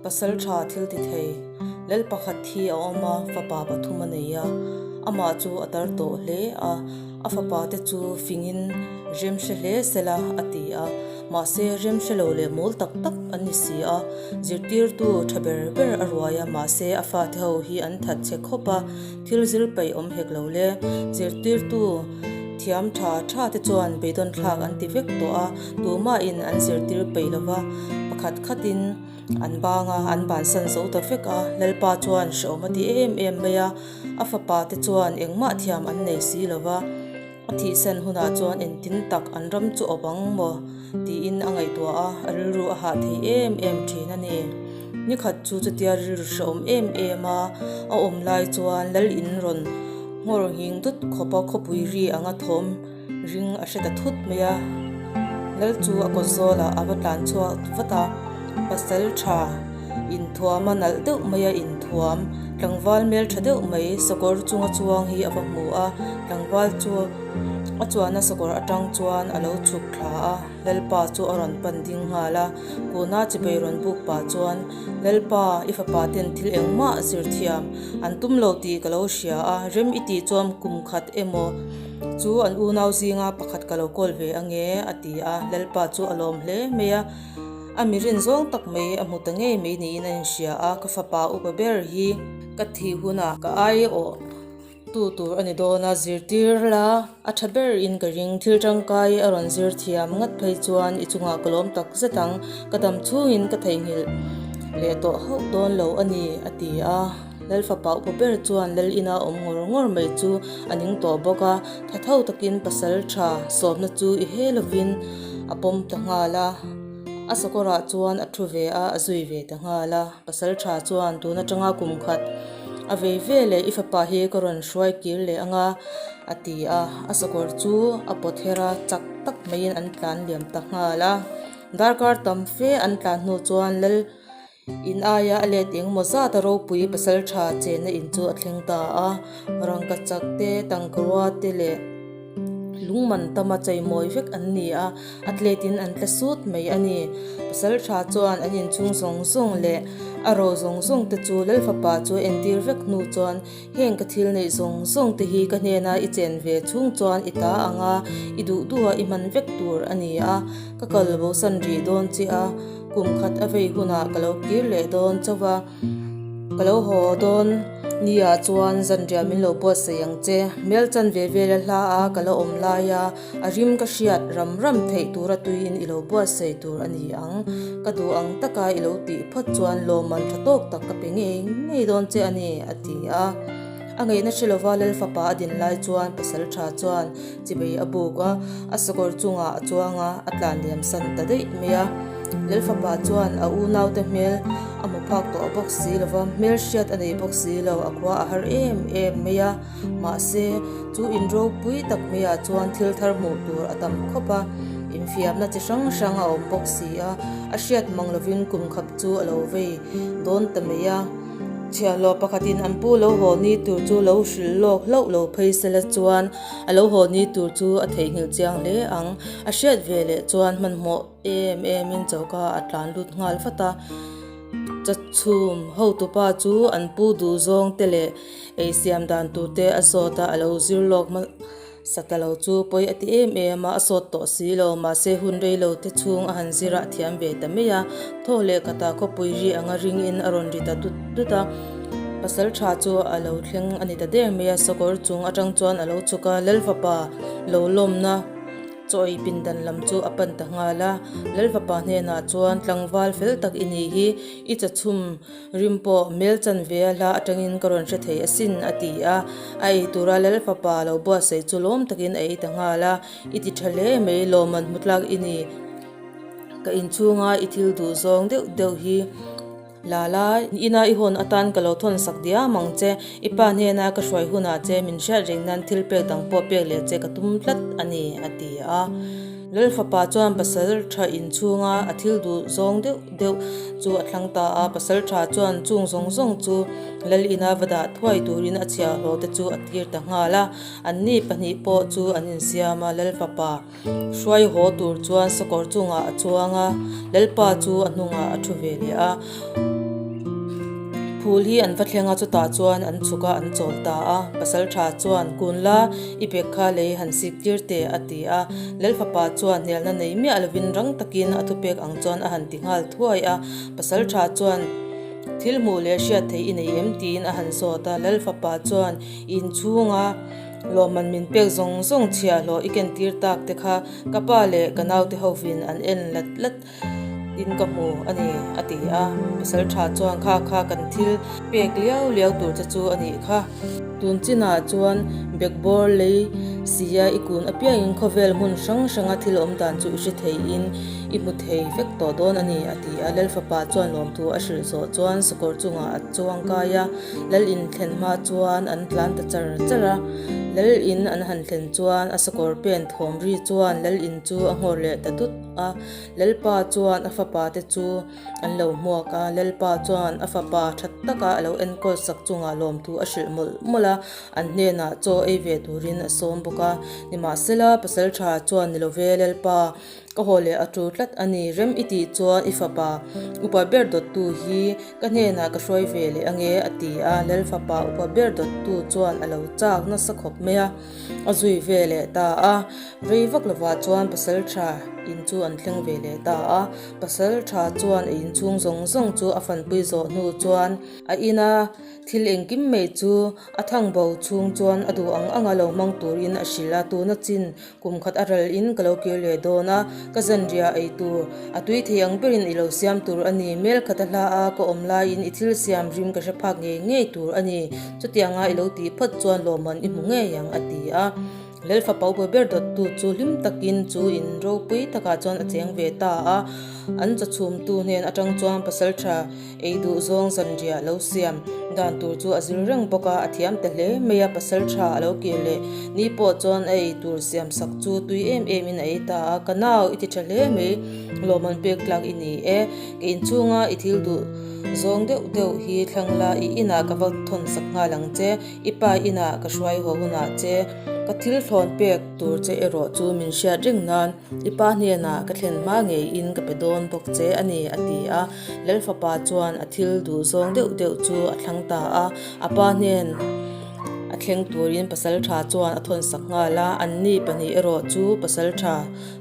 Pasal tha thil ti thei. Lal pakhat hi a awm a, fapa pathum a nei a. Amah chu a tar tawh hle a, a fapa te chu fingin rem hre hle sela a ti a. Mahse rem hre lo leh mawl tak tak an ni si a. Zirtirtu tha ber ber a ruai a, mahse a fate ho hi an that chhe khawp a, thil zir peih awm hek lo le. Zirtirtu thiam tha tha te chuan beidawn thlak an ti vek tawh a, tumahin an zirtir peih lo va, pakhat khatin an bang a, an bansan zo ta vek a. Lalpa chuan hrehawm a ti em em mai a, a fapa te chuan engmah thiam an nei si lo va. A thihsan hunah chuan engtin tak an ram chu awp ang maw? tiin a ngaihtuah a, a rilru a hah thei em em thin a ni. Nikhat chu chutia rilru hrehawm em em a, a awm lai chuan lal in rawn nghawr nghing dut khawp a, khawpui ri anga thawm ring a hre ta thut mai a. Lal chu a kawt zawlah a va tlan chhuak vat a, pasal tha inthuam a nalh deuh mai a inthuam, tlangval hmel tha deuh mai sakawr chunga chuang hi a va hmu a, tlangval chu a chuanna sakawr atang chuan a lo chhuk thla a, Lalpa chu a rawn pan ding nghal a, kuna chibei rawn buk pah chuan, Lalpa, i fapa ten thil engmah zir thiam an tum lo tih ka lo hria a, rem i tih chuan kum khat emaw chu an unau zinga pakhat ka lo kawl ve ange a ti a, Lalpa chu a lawm hle mai a. A mi rin zawng tak mai a hmu ta ngei mai niin a inhria a, ka fapa upa ber hi ka thih hunah ka aiawh tu tur a ni dawn a, zirtir la a tha ber in ka ring, thil tangkai a rawn zir thiam ngat phei chuan i chungah ka lawm tak zet ang, ka dam chhungin ka theihnghilh leh tawh hauh dawn lo a ni a ti a. Lal fapa upa ber chuan lal ina awm ngawr ngawr mai chu a ning tawh bawk a, tha tho takin pasal tha sawmna chu i he lovin a pawm ta nghal a. A sakawrah chuan a thu ve a, a zui ve ta nghal a. Pasal tha chuan tun atanga kum khat a vei ve leh i fapa hi ka rawn hruai kir leh ang a, a ti a. A sakawr chu a pawt her a, chak tak maiin an tlan liam ta nghal a. Darkar tam fe an tlan hnu chuan lal In aia a let engemaw zat a ropui pasal tha chenna in chu a thleng ta a, rangka chak te, tangkarua te leh lungman tama cheimawi vek an ni a, a tletin an tla sut mai a ni. Pasal tha chuan an inchhung zawng zawng leh a ro zawng zawng te chu Lalfapa chu a entir vek hnu chuan heng ka thil neih zawng zawng te hi ka hnena i chen ve chhung chuan i ta ang a, i duh duha i hman vek tur a ni a, ka kal bosan rih dawn che a. Kum khat a vei hunah ka lo kir leh dawn chauh a, ka lo haw dawn ni ah chuan zanriah min lo buatsaih ang che. Hmel chan ve vel a hla a, ka la awm lai a, a rim ka hriat ram ram theih tura tuiin i lo buatsaih tur a ni ang. Ka duh ang taka i lo tih phawt chuan lawmman tha tawk tak ka pe ngei ngei dawn che a ni, a ti a. A ngaihna hre lova Lalfapa a din lai chuan pasal tha chuan chibei a buk a, a sakawr chungah a chuang a, a tlan liam san ta daih mai a. Lalfapa chuan a unaute hmel a hmu phak tawh bawk si lo va, hmel hriat a nei bawk si lo, a khua a har em em mai a. Mahse, chu in ropui tak maiah chuan thil thar hmuh tur a tam khawp a, infiamna chi hrang hrang a awm bawk si a, a hriat mang lovin kum khap chu a lo vei dawn ta mai a. Chhiahhlawh pakhatin an pu lo haw ni tur chu lo hrilh lawk hlauh lo phei sela chuan a lo haw ni tur chu a theihnghilh chiang hle ang. A hriat ve leh chuan hmanhmawh em emin choka a tlan lut nghal vat a. Chachhum hotupa chu an pu duh zawng te leh ei siam dan tur te a zawt a, a lo zir lawk hma. Sata lo chu pawi a ti em em a, a sawt tawh si lo, mahse hun rei lo te chhung a han zir a thiam ve ta mai a, thaw leh khatah khawpui ri anga ring in a rawn ri ta dut dut a, pasal tha chu a lo thleng a ni ta der mai a, sakawr chung atang chuan a lo chhuk a, Lalfapa lo lawmna chaw ei pindan lam chu a pan ta nghal a, Lalfapa hnenah chuan tlangval fel tak i nih hi, i chachhum Rim pawh hmel chan ve a hla atangin ka rawn hre thei asin, a ti a. A ei tura Lal fapa lo buatsaih chu lawm takin a ei ta nghal a. I ti tha hle mai, lawmman hmu tlak i ni. Ka inchhunga i thil duh zawng deuh deuh hi la la, ina i hawn atan ka lo thawn sak diam ang che. I pa hnena ka hruai hunah che min hriat reng nan thil pek dang pawh pek leh che ka tum tlat a ni, a ti a. Lal fapa chuan pasal tha inchhunga a thil duh zawng deuh deuh chu a thlang ta a, pasal tha chuan chung zawng zawng chu lal ina va dah thuai turin a chhiahhlawh te chu a tir ta nghal a, anni pahnih pawh chu an insiam a, lal fapa hruai haw tur chuan sakawr chungah a chuang a, lalpa chu a hnungah a thu ve leh a. Phul hi an va thleng a, chutah chuan an chhuk a, an chawl ta a. Pasaltha chuan, Kun la, i bag kha lei han sik tir teh, a ti a. Lalfapa chuan hnialna nei miah lovin rang takin a thupek ang chuan a han ti nghal thuai a. Pasaltha chuan, Thil hmuh leh hriat theih i nei em? tiin a han zawt a. Lalfapa chuan, Inchhunga lawmman min pek zawng zawng chhiahhlawh i kentir tak te kha ka pa leh ka naute hovin an en lat lat in ka hmu a ni, a ti a. Pasal tha chuan kha kha kan thil pek liau liau tur che chu a nih kha. Tun chinah chuan bekbawr lei sia i kun apiangin khawvel hmun hrang hranga thil awm dan chu i hre theiin i hmu thei vek tawh dawn a ni, a ti a. Lalfapa chuan lawmthu a hrilh zawh chuan sakawr chungah a chuang kai a, Lal in thlen hma chuan an tlan ta char char a. Lal in an han thlen chuan a sakawr pen thawm ri chuan Lal in chu a nghawr leh ta dut a. Lalpa chuan a fapa te chu an lo hmuak a, Lalpa chuan a fapa tha taka a lo enkawl sak chungah lawmthu a hrilh mawlh mawlh a, an hnenah chaw ei ve turin a sawm bawk a. Nimahsela, pasaltha chuan ni love, Lalpa, ka haw leh a tu tlat a ni, rem i tih chuan i fapa upa ber dawttu hi ka hnenah ka hruai ve leh ange, a ti a. Lalfapa upa ber dawttu chuan a lo chak nasa khawp mai a. A zui ve leh ta a, rei vak lovah chuan pasal tha in chu an thleng ve leh ta a. Pasal tha chuan a inchhung zawng zawng chu a fanpui zawh hnu chuan a ina thil engkim mai chu a thang bo chhung chuan a duh ang anga lo hmang turin a hrilh a, tuna chin kum khat a ral in ka lo kir leh dawn a, ka zanriah ei tur a tui thei ang berin i lo siam tur a ni, mel khat a hla a ka awm laiin i thil siam rim ka hre phak ngei ngei tur a ni. Chutianga i lo tih phawt chuan lawmman i hmu ngei ang, a ti a. Lalfapa upa ber dawttu chu hlim takin chu in ropui takah chuan a cheng ve ta a. An chawchhumtu hnen atang chuan pasaltha ei duh zawng zanriah lo siam dan tur chu a zir reng bawk a, a thiam ta hle mai a. Pasaltha a lo kir leh ni pawh chuan a ei tur siam sak chu tui em emin a ei ta a. Ka nau i ti tha hle mai, lawmman pek tlak i ni e. Ka inchhunga i thil duh zawng deuh deuh hi thlang la, i inah ka va thawn sak nghal ang che, i pa inah ka hruai haw hunah che, ka thil thlawn pek tur che erawh chu min hriat reng nan i pa hnenah ka thlen hma ngeiin ka pe dawn bawk che a ni, a ti a. Lalfapa chuan a thil duh zawng deuh deuh chu a thlang ta a, a pa hnen a thleng turin pasaltha chuan a thawn sak nghal a, anni pahnih erawh chu pasaltha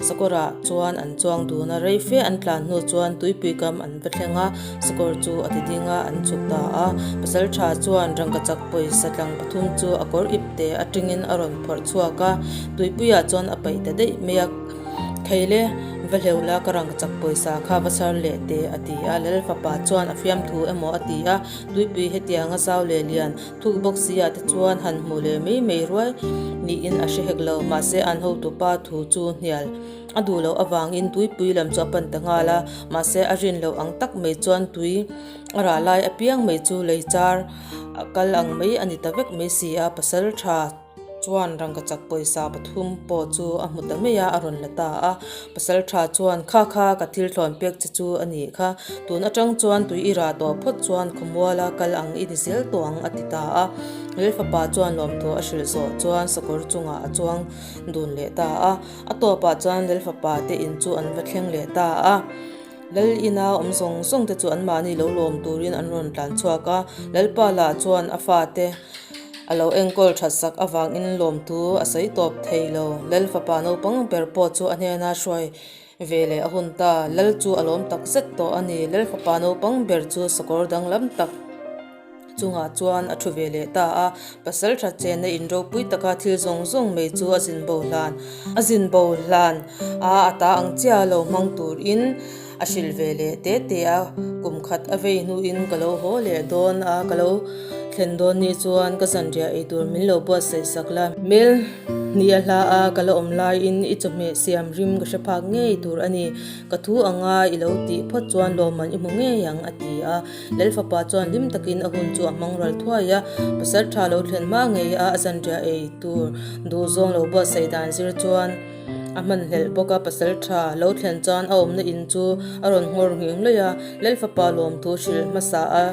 Sakawrah chuan an chuang dun a, rei fe an tlan hnu chuan tuipui kam an va thleng a, sakawr chu a ti ding a, an chhuk ta a. Pasaltha chuan rangkachak pawisa tlang pathum chu a kawr ip te atangin a rawn phawrh chhuak a, tuipuiah chuan a paih ta daih mai a, Kheile, va hleuh la ka rangkachak pawisa kha va chhar leh teh a ti a. Lalfapa chuan a fiamthu emaw a ti a, tuipui hetianga zau leh lian Thuk bawk si ah te chuan han hmuh leh mai mai ruai niin a hre hek lo. Mahse an hotupa thu chu hnial a duh loh avangin tuipui lam chu a pan ta nghal a. Mahse a rin loh ang tak mai chuan tui a rah lai apiang mai chu lei char a kal ang mai a ni ta vek mai si a. Pasal tha chuan rangkachak pawisa pathum pawh chu a hmu ta mai a, a rawn la ta a. Pasal tha chuan, Kha kha, ka thil thlawn pek che chu a nih kha. Tun atang chuan tui i rah tawh phawt chuan khawmuala kal ang i ni zel tawh ang, a ti ta a. Lalfapa chuan lawmthu a hrilh zawh chuan sakawr chungah a chuang dun leh ta a. A tawpah chuan Lalfapa te in chu an va thleng leh ta a. Lal ina awm zawng zawng te chu anmahni lo lawm turin an rawn tlan chhuak a, Lalpa lah chuan a fate a lo enkawl that sak avangin lawmthu a sawi tawp thei lo. Lal fapa naupang ber pawh chu a hnena hruai ve leh a hun ta. Lal chu a lawm tak zet tawh a ni. Lal fapa naupang ber chu sakawr danglam tak chungah chuan a thu ve leh ta a, pasal that chenna in ropui taka thil zawng zawng mai chu a zin bo hlan a zin bo hlan a a ta ang chiah lo hmang turin a hrilh ve leh te te a, kum khat a vei hnuin ka lo haw leh dawn a, ka lo thlen dawn ni chuan ka zanriah ei tur min lo buatsaih sak la, hmel hnih a hla a ka la awm laiin i chawhmeh siam rim ka hre phak ngei tur a ni, ka thu anga i lo tih phawt chuan lawmman i hmu ngei ang a ti a. Lalfapa chuan hlim takin a hun chu a hmang ral thuai a, pasal tha lo thlen hma ngei a a zanriah ei tur duh zawng lo buatsaih dan zir chuan a hmanhlelh bawk a, pasal tha lo thlen chuan a awmna in chu a rawn nghawr nghing hlawih a, Lalfapa lawmthu hrilh hmasa a.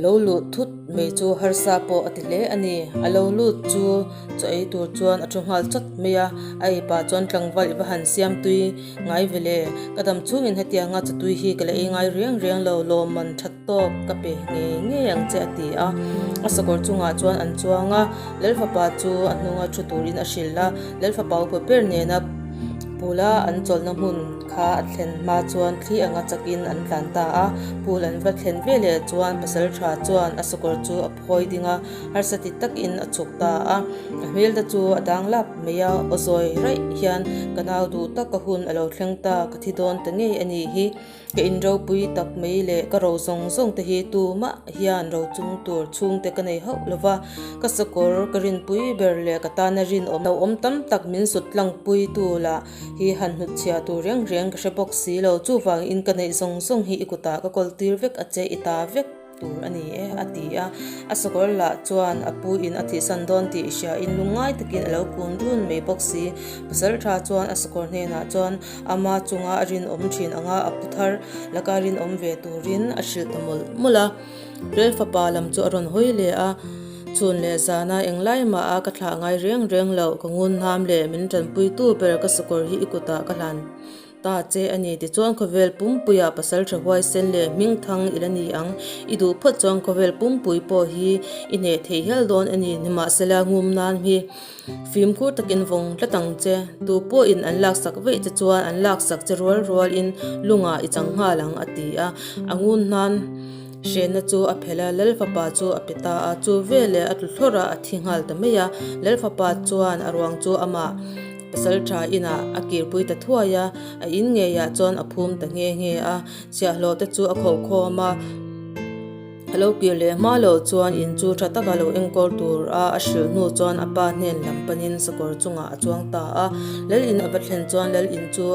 Lo luh thut mai chu harsa pawh a ti hle a ni. A lo lut chu chaw ei tur chuan a thu nghal chawt mai a, a ei pah chuan tlangval i va han siam tui ngai ve le. Ka dam chungin hetianga chaw tui hi ka la ei ngai riang riang lo, lawmman that tawk ka pe ngei ngei ang che a ti a. A sakawr chungah chuan an chuang a, Lalfapa chu a hnunga thu turin a hrilh a, Lalfapa upa ber nena pula an chawlhna hmun kha a thlen hma chuan thli anga chakin an tlan ta a, pul an va thlen ve leh chuan pasal tha chuan a sakawr chu a phawi ding a, harsa ti takin a chhuk ta a, a hmel te chu a dang lap mai a, aw zawi raih hian ka nau duh tak ka hun a lo thleng ta, ka thi dawn ta ngei a nih hi. Ka inropui tak mai leh ka ro zawng zawng te hi tumah hian ro chung tur chhungte ka nei hauh lo va, ka sakawr ka rinpui ber leh ka tana rinawm lo awm tam tak min sut tlangpui tu lah hi han hnutchhiah tur reng reng ka hre bawk si lo, chuvangin ka neih zawng zawng hi i kutah ka kawl tir vek a che i ta vek. Tur a ni e, a ti a. A sakawr lah chuan a pu in a thihsan dawn tih hria in lungngai takin a lo kun run mai bawk si. Pasal tha chuan a sakawr hnenah chuan ama chunga a rinawm thin anga a pu thar laka rinawm ve turin a hrilh ta mawlh mawlh a. Rel fapa lam chu a rawn hawi leh a, Chhun leh zana englai mah a ka thlah ngai reng reng loh, ka ngun hnam leh min tanpuitu ber ka sakawr hi i kutah ka hlan Ta che a ni, tichuan khawvel pumpuiah pasal tha huaisen leh hming thang i la ni ang. I duh phawt chuan khawvel pumpui pawh hi i hneh thei hial dawn a ni. Nimahsela ngum nan hi fimkhur takin vawng tlat ang che. Tu pawhin an laksak veih che chuan an laksak che rual rualin lungah i chang nghal ang, a ti a. A ngun nan hrenna chu a phelh a, Lal fapa chu a pe ta a. Chu veleh a tlu thlawrh a, a thi nghal ta mai a. Lal fapa chuan a ruang chu amah. Pasal tha inah a kirpui ta thuai a, a in ngeiah chuan a phum ta nghe nghe a, chhiahhlawh te chu a khauhkhawm a, a lo kir leh hma loh chuan in chu tha taka lo enkawl tur a a hrilh hnu chuan a pa hnen lam panin sakawr chungah a chuang ta a, lal in a va thlen chuan lal in chu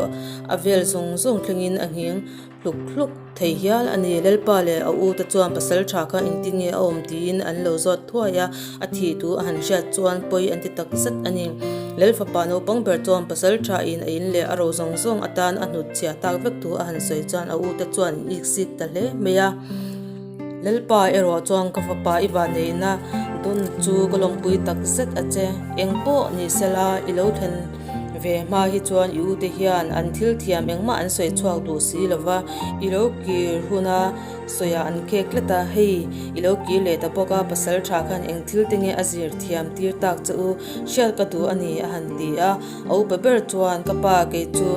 a vel zawng zawng thlengin a nghing hluk hluk thei hial a ni. Lalpa leh a u te chuan pasal tha kha engtin nge a awm tiin an lo zawt thuai a, a thih thu a han hriat chuan pawi an ti tak zet a ni. Lal fapa naupang ber chuan pasal tha in a in leh a ro zawng zawng atan a hnut chhiah tak vek thu a han sawi chuan a u te chuan an ik sik ta hle mai a. Lalpa erawh chuan ka fapa i vanneihna dawn chu ka lawmpui tak zet a che. Eng pawh ni sela i lo thlen Ve hma hi chuan i ute hian an thil thiam engmah an sawi chhuak duh si lo va, i lo kir huna sawiah an khek tlat a, hei i lo kir leh ta bawk a, pasal tha khan eng thil te nge a zir thiam tir tak che u, hriat ka duh a ni a han ti a, a upa ber chuan ka pa kei chu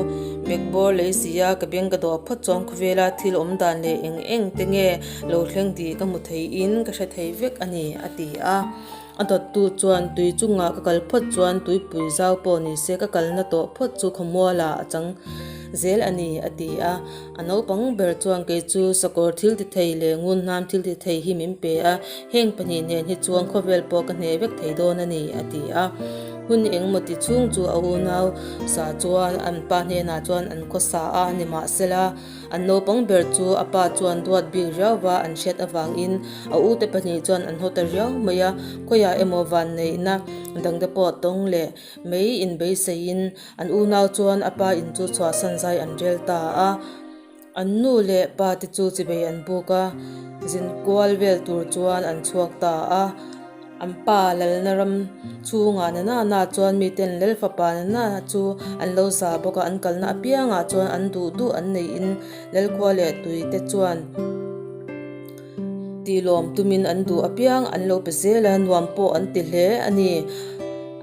bekbawr lei si a, ka beng ka dawh phawt chuan khawvela thil awm dan leh eng eng te nge lo thleng tih ka hmu theiin ka hre thei vek a ni a ti a. A dawttu chuan tui chungah ka kal phawt chuan tuipui zau pawh ni se ka kalna tawh phawt chu khawmualah a chang zel a ni, a ti a. A naupang ber chuan kei chu sakawr thil ti thei leh ngun hnam thil ti thei hi min pe a, heng pahnih nen hi chuan khawvel pawh ka hneh vek thei dawn a ni, a ti a. Hun engmaw ti chhung chu a unau sa chuan an pa hnenah chuan an khawsa a, nimahsela, An naupang ber chu a pa chuan duat bik riau va an hriat avangin a ute pahnih chuan an haw ta riau mai a, khawiah emaw vanneihna dangte pawh tawng leh mai inbeiseiin an unau chuan a pa in chu chhuahsan zai an rel ta a. An nu leh pa te chu chibei an buk a, zin kual vel tur chuan an chhuak ta a. An pa lalna ram chhungah na na na chuan miten lel fapa na na chu an lo za bawk a, an kalna apiangah chuan an duh duh an neihin lalkhua leh tui te chuan tihlawm tumin an duh apiang an lo pe zel a, nuam pawh an ti hle a ni.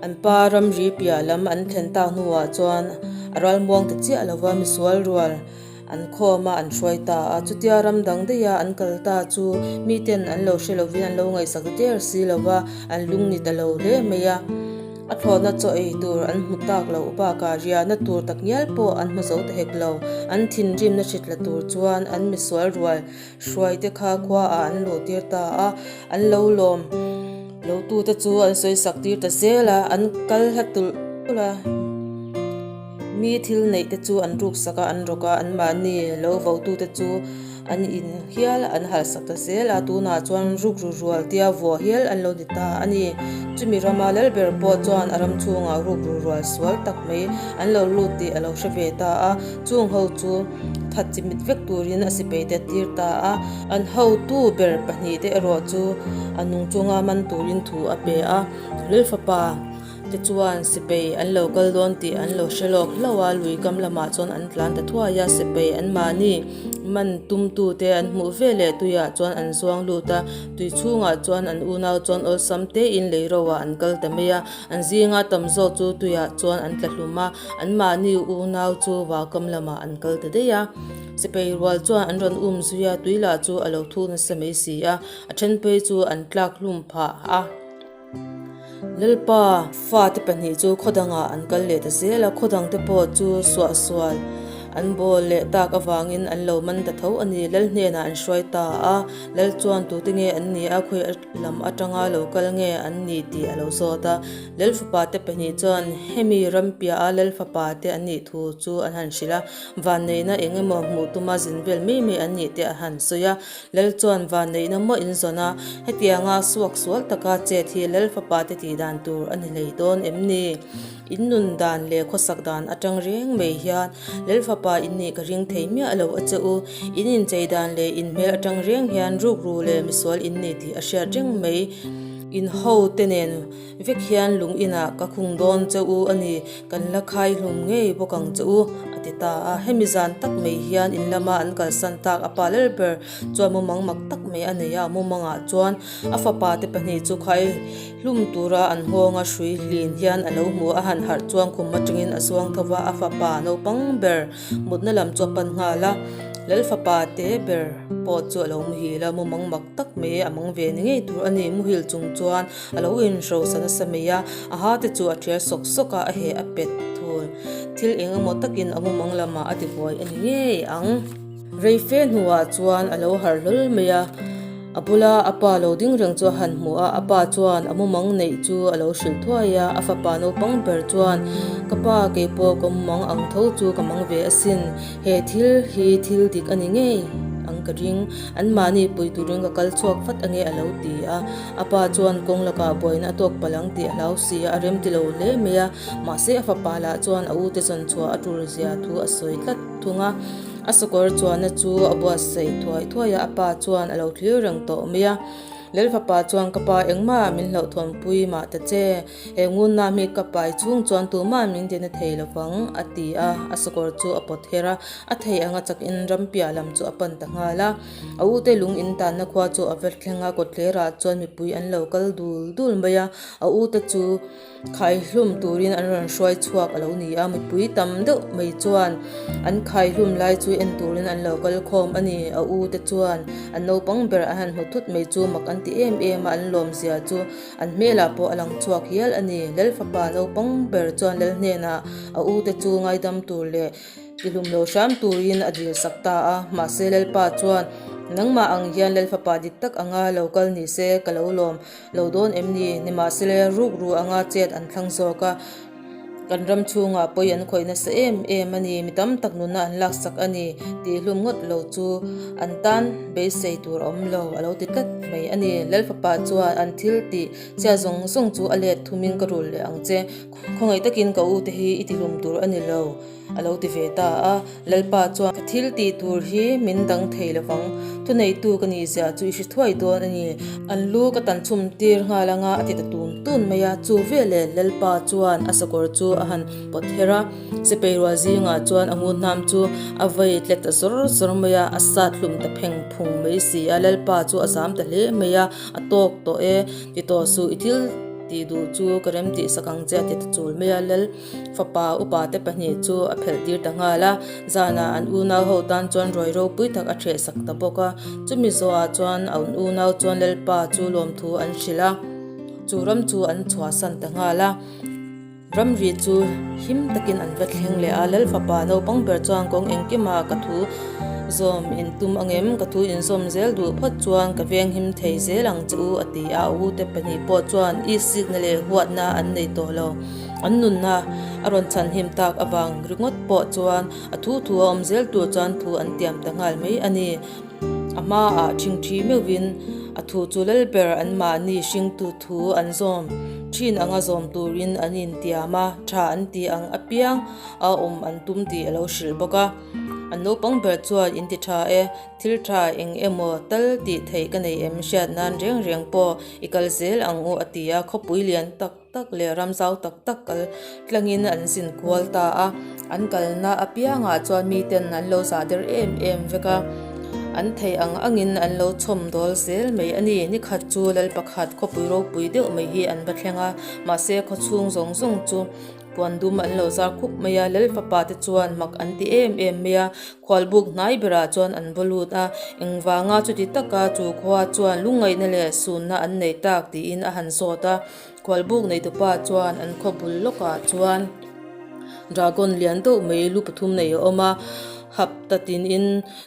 An pa ramri piah lam an thlen tak hnuah chuan a ralmuang ta chiah lova misual rual An khawm a, an hruai ta a. Chutia ram dang daiha an kal ta chu miten an lo hre lovin an lo ngaihsak der si lo va, an lung ni ta lo hle mai a. A thlawhna chaw ei tur an hmu tak loh bakah riahna tur tak ngial pawh an hmu zo ta hek lo. An thinrimna hritla tur chuan an misual rual hruaite kha khuaah an luh tir ta a, an lo lawm lotute chu an sawisak tir ta zel a, an kal hla tulh tulh a. Mi thil neih te chu an ruksak a, an rawk a, anmahni lo votute chu. An in hial an halsak ta zel a, tunah chuan rukru rual tia vuah hial an lo ni ta a ni. Chumi rama lalber pawh chuan a ram chhungah rukru rual sual tak mai an lo lut tih a lo hre ve ta a, chung ho chu that chimit vek turin a sipai te a tir ta a. An hotu ber pahnihte erawh chu a nung chunga man turin thu a pe a, Lalfapa. Te chuan sipai an lo kal dawn tih an lo hre lawk hlauh a, lui kam lamah chuan an tlan ta thuai a, sipai an mahni man tumtu te an hmuh ve leh tuiah chuan an zuang lut a, tui chhungah chuan an unau chuan awlsam tein lei ro ah an kal ta mai a, an zinga tam zawk chu tuiah chuan an tla hlum a, an mahni unau chu vau kam lamah an kal ta daih a, sipai rual chuan an rawn um zui a, tui lah chu a lo thuk nasa mai si a, a then phei chu an tlak hlum phah a. Lalpa fate pahnih chu khaw dangah an kal leh ta zel a, khaw dangte pawh chu suahsual an bawl leh tak avangin an lo man ta tho a ni. Lal hnenah an hruai ta a, Lal chuan tute nge an ni a, khawi lam atanga lo kal nge an ni tih a lo zawt a. Lal fapa te pahnih chuan hemi ram piaha Lal fapa te an nih thu chu an han hrilh a, vanneihna eng emaw hmuh tuma zin vel mai mai an nih te a han sawi a. Lal chuan vanneihna maw in zawn a, hetianga suak sual taka chet hi Lal fapa te tih dan tur a ni hlei dawn em ni? In nun dan leh khawsak dan atang reng mai hian Lal fapa in nih ka ring thei miah lo a che u. In inchei dan leh in hmel atang reng hian rukru leh misual in ni tih a hriat reng mai. In ho te nen Vek hian lung inah ka khung dawn che u a ni, kan la khai hlum ngei bawk ang che u, a ti ta a. Hemi zan tak mai hian in lama an kalsan tak a pa ler ber chuan mumang mak tak mai a nei a, mumangah chuan a fapa te pahnih chu khai hlum tura an hawnga hrui hlin hian a lo hmu a, han harh chuan khum atangin a zuang tho va, a fapa naupang ber mutna lam chu a pan nghal a, Lal fapa te ber pawh chu a lo muhil a, mumang mak tak mai a mang ve ni ngei tur a ni, muhil chung chuan A lo inhrosa nasa mai a, a ha te chu a thial sawk sawk a, a heh a pet thul. Thil eng emaw takin a mumang lamah a tibuai a ni ngei ang. Rei fe hnuah chuan a lo harh hlawl mai a, a bula a pa lo ding reng chu a han hmu a, a pa chuan a mumang neih chu a lo hrilh thuai a, a fapa naupang ber chuan, Ka pa, keipawh ka mumang ang tho chu ka mang ve asin, he thil hi thil dik a ni ngei ang ka ring, anmahni pui turin ka kal chhuak vat ange a lo ti a. A pa chuan kawng lakah buaina a tawk palh ang tih a hlau si a, a rem ti lo hle mai a. Mahse a fapa lah chuan a ute zawn chhuah a tul zia thu a sawi tlat thung a. A sakawr chuanna chu a buatsaih thuai thuai a, a pa chuan a lo thlir reng tawh mai a. Lal fapa chuan ka pa engmah min hlauhthawnpui mah ta che, he ngunna mi ka pai chhung chuan tumah min ti na thei lo vang, a ti a. A sakawr chu a pawt her a, a thei anga chakin ram piah lam chu a pan ta nghal a. A ute lung in tanna khua chu a va thleng a, kawtthlerah chuan mipui an lo kal dul dul mai a, a ute chu khaihlum turin an rawn hruai chhuak a lo ni a, mipui tam deuh mai chuan an khaihlum lai chu en turin an lo kal khawm a ni. A ute chuan an naupang ber an han hmu thut mai chu mak an ti em em a, an lawm zia chu an hmelah pawh a lang chhuak hial a ni. Lal fapa naupang ber chuan lal hnenah a ute chu ngaidam tur leh Tihlum lo hram turin a dil sak ta a, mahse Lalpa chuan, Nangmah ang hian Lalfapa dik tak anga lo kal ni se ka lo lawm lo dawn em ni? Nimahsela rukru anga chet an thlang zawk a, kan ram chhungah pawi an khawih nasa em em a ni, mi tam tak nunna an laksak a ni, tihlum ngawt lo chu an tan beisei tur a awm lo, a lo ti tlat mai a ni. Lalfapa chuan an thil tih chhia zawng zawng chu a let thumin ka rul leh ang che, khawngaih takin ka ute hi i tihlum tur a ni lo. A lo ti ve ta a, Lalpa chuan, Ka thil tih tur hi min dang thei lo vang, thuneitu ka nih ziah chu i hre thuai dawn a ni. An lu ka tan chhum tir nghal anga a ti ta tun tun mai a, chu veleh Lalpa chuan a sakawr chu a han pawt her a, Sipei rual zingah chuan a ngunhnam chu a vei tlet ta zawr zawr mai a, a sat hlum ta pheng phung mai si a, Lalpa chu a zam ta hle mai a, A tawk tawh e, ti tawh suh, i thil tih duh chu ka rem tih sak ang che a ti ta chul mai a, Lal. Fapa upa te pahnih chu a phelh tir ta nghal a, zanah an unau ho tan chuan ruai ropui tak a ṭheh sak ta bawk a. Chumi zawhah chuan an unau chuan Lalpa chu lawmthu an hrilh a, chu ram chu an chhuahsan ta nghal a. Ramri chu him takin an va thleng leh a, Lal fapa naupang ber chuan kawng engkima ka thu zawm in tum angem, ka thu inzawm zel duh phawt chuan ka veng him thei zel ang che u a ti a, a ute pahnih pawh chuan isikna leh huatna an nei tawh lo. An nunna a rawn chhan him tak avang ringawt pawh chuan a thu thu a awm zel tur chuan thu an tiam ta nghal mai a ni. A hmaah ṭhingṭhi meuhvin a thu chu lal ber anmahni hringtu thu an zawm ṭhin anga zawm turin an intiam a, ṭha an ti ang apiang a awm an tum tih a lo hrilh bawk a. An naupang ber chuan in ti ṭha e, thil ṭha eng emaw tal tih theih ka nei em hriat nan reng reng pawh i kal zel ang u a ti a, khawpui lian tak tak leh ram zau tak tak kal tlangin an zin kual ta a, an kalna apiangah chuan miten an lo zah der em em vek a, an theih ang angin an lo chhawm dawl zel mai a ni. Nikhat chu lal pakhat khawpui ropui deuh mai hi an va thleng a, mahse khawchhung zawng zawng chu puan dum an lo zar khup mai a, lal fapa te chuan mak an ti em em mai a, khualbuk hnai berah chuan an va lut a, engvanga chuti taka chu khua chuan lungngaihna leh sunna an nei tak tiin a han zawt a. Khualbuk neitupa chuan an khaw bul lawkah chuan dragon lian deuh mai lu pathum nei a awm a, hapta tinin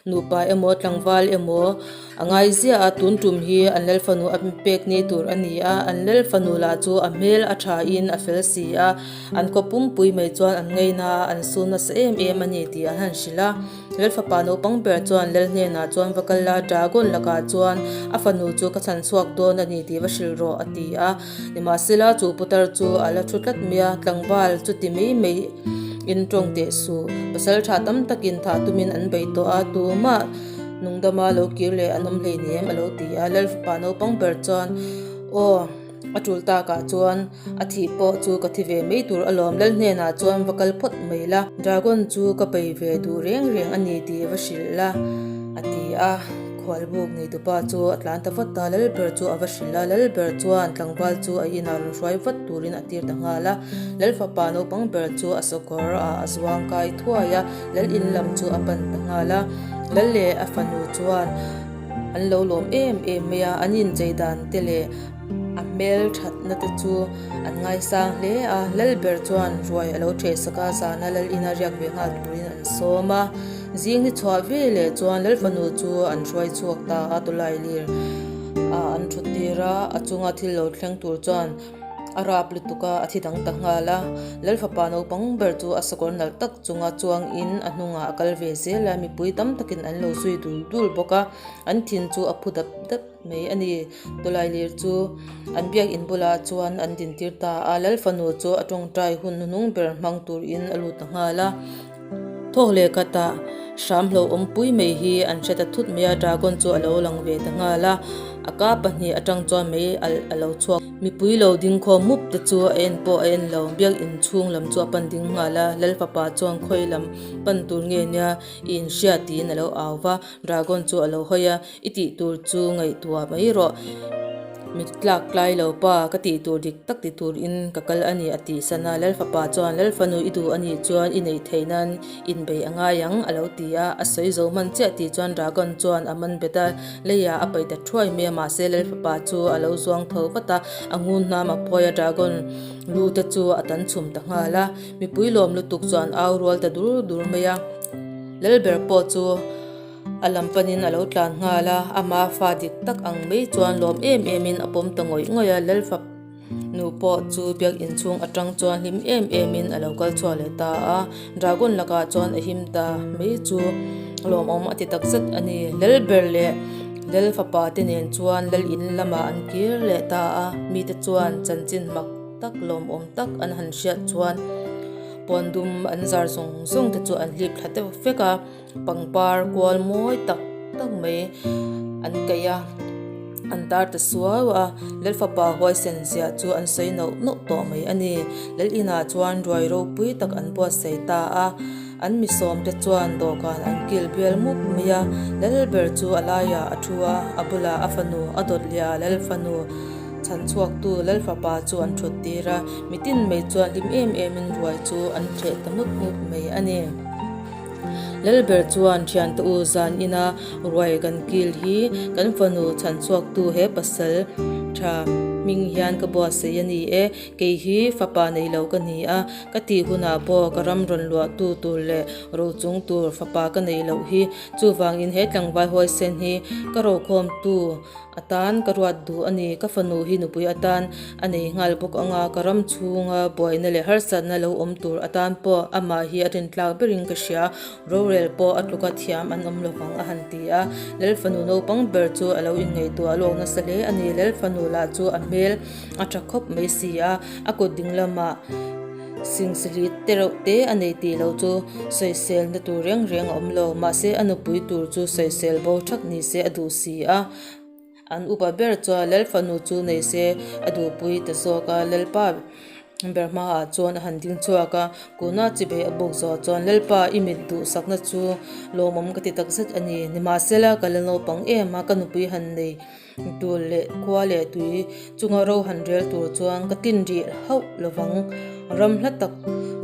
nupa emaw tlangval emaw a ngai ziah a, tun tum hi an lal fanu a pek ni tur a ni a, an lal fanu lah chu a hmel a tha in a fel si a, an khaw pumpui mai chuan an ngaina a, an sun nasa em em a ni tih an han hrilh a. Lal fapa naupang ber chuan Lal hnenah chuan va kal la, Dragon lakah chuan a fanu chu ka chhan chhuak dawn a ni tih va hrilh rawh a ti a. Nimahsela chu putar chu a la thu tlat mai a, tlangval chu ti mai mai in tawng teh suh. Pasal tha tam takin thah tumin an bei tawh a, tumah nungdama lo kir leh an awm hleinem a lo ti a. Lal fapa naupang ber chuan aw. A tul takah chuan a thih pawh chu ka thi ve mai tur alawm, Lal hnenah chuan va kal phawt mai la, Dragon chu ka bei ve duh reng reng a ni tih va hrilh la, a ti a. Khualbuk neitupa chu a tlan ta vat a, Lal ber chu a va hrilh a, Lal ber chuan tlangval chu a inah rawn hruai vat turin a tir ta nghal a. Lal fapa naupang ber chu a sakawr ah a zuang kai thuai a, Lal in lam chu a pan ta nghal a. Lal leh a fanu chuan. An lo lawm em em mai a, an inchei dan te leh a hmel thatna te chu an ngaisang hle a, Lalber chuan ruai a lo theh sak a, zana Lal ina riak ve nghal turin an sawm a, zing ni chhuah ve leh chuan Lal fanu chu an hruai chhuak ta a, tawlai lir ah an thut tir a, a chunga thil lo thleng tur chuan A rap lutuk a, a thi dang ta nghal a. Lal fapa naupang ber chu a sakawr nalh tak chunga chuangin a hnungah a kal ve zel a, mipui tam takin an lo zui dul dul bawk a, an thin chu a phu dap dap mai a ni. Tawlailir chu an biakin bulah chuan an dintir ta a, Lal fanu chu a tawngtai hun hnuhnung ber hmang turin a lut ta nghal a. Thawk leh khatah hram hlauhawmpui mai hi an hre ta thut mai a, dragon chu a lo lang ve ta nghal a, a ka pahnih atang chuan mei alh a lo chhuak. Mipui lo ding khawm mup te chu a en pawh a en lo, biakin chhung lam chu a pan ding nghal a, Lal fapa chuan khawi lam pan tur nge nia i inhria tiin a lo au va, dragon chu a lo hawi a, I tih tur chu ngaihtuah mai rawh. Mit tlak tlai lo pa, ka tih tur dik tak ti turin ka kal a ni a tih san a. Lal fapa chuan, Lal fanu i duh a nih chuan i neih theih nan inbei a ngai ang a lo ti a. A sawi zo hman chiah tih chuan Dragon chuan a man bet a, leiah a paih ta thuai mai a. Mahse Lal fapa chu a lo zuang tho vat a, a ngun hnam a phawi a, Dragon lu te chu a tan chhum ta nghal a. Mipui lawm lutuk chuan au rual ta dur dur mai a. Lal ber pawh chu. A lam panin a lo tlan nghal a, ama fa dik tak ang mai chuan lawm em emin a pawm ta ngawih ngawih a, Lalfa nu pawh chu biak inchhung atang chuan hlim em emin a lo kal chhuak leh ta a, Dragon lakah chuan a him ta mai chu lawmawm a ti tak zet a ni. Lalber leh Lal fapa te nen chuan Lal in lamah an kir leh ta a, mite chuan chanchin mak tak lawmawm tak an han hriat chuan puan dum an zar zawng zawng te chu an hlip thla deuh vek a. Pangpar kual mawi tak tak mai an kaih a, an tar ta suau a, Lal fapa huaisen ziah chu an sawi nauh nauh tawh mai a ni. Lal inah chuan ruai ropui tak an buatsaih ta a, an mi sawmte chuan dawhkan an kil bial mup mai a, Lal ber chu a laiah a thu a, a bulah a fanu a dawt leh a Lal fanu chhan chhuaktu Lal fapa chu an thut tir a, mitin mai chuan hlim em emin ruai chu an ṭheh ta mup mup mai a ni. Lalber chuan thiante u zan ina ruai kan kil hi kan fanu chhan chhuaktu he pasal tha hming hian ka buatsaih a ni e, kei hi fapa nei lo ka ni a, ka tih hunah pawh ka ram rawn luahtu tur leh rochung tur fapa ka neih loh hi, chuvangin he tlangval huaisen hi ka rokhawmtu Atan ka ruat duh a ni. Ka fanu hi nupui atan a nei nghal bawk ang a, ka ram chhunga buaina leh harsatna lo awm tur atan pawh amah hi a rintlak berin ka hria. Rorel. Rorel pawh a tluka thiam an awm lovang a han ti a. Lal fanu naupang ber chu a lo inngaihtuah lawk nasa hle a ni. Lal fanu lah chu a hmel a tha khawp mai si a, a kut ding lamah singsili te reuh te a nei tih loh chu sawiselna tur reng reng a awm lo. Mahse a nupui tur chu sawisel bo thak ni se a duh si a. An upa ber chuan Lal fanu chu nei se a duhpui ta zawk a, Lalpa ber hmaah chuan a han ding chhuak a, kuna chibei a buk zawh chuan Lalpa i mit duhsakna chu lawmawm ka ti takzet a ni. Nimahsela ka la naupang em a, ka nupui han nei tur leh khua leh tui chunga ro han rel tur chuan ka tin rih hauh lovang. Ram hla tak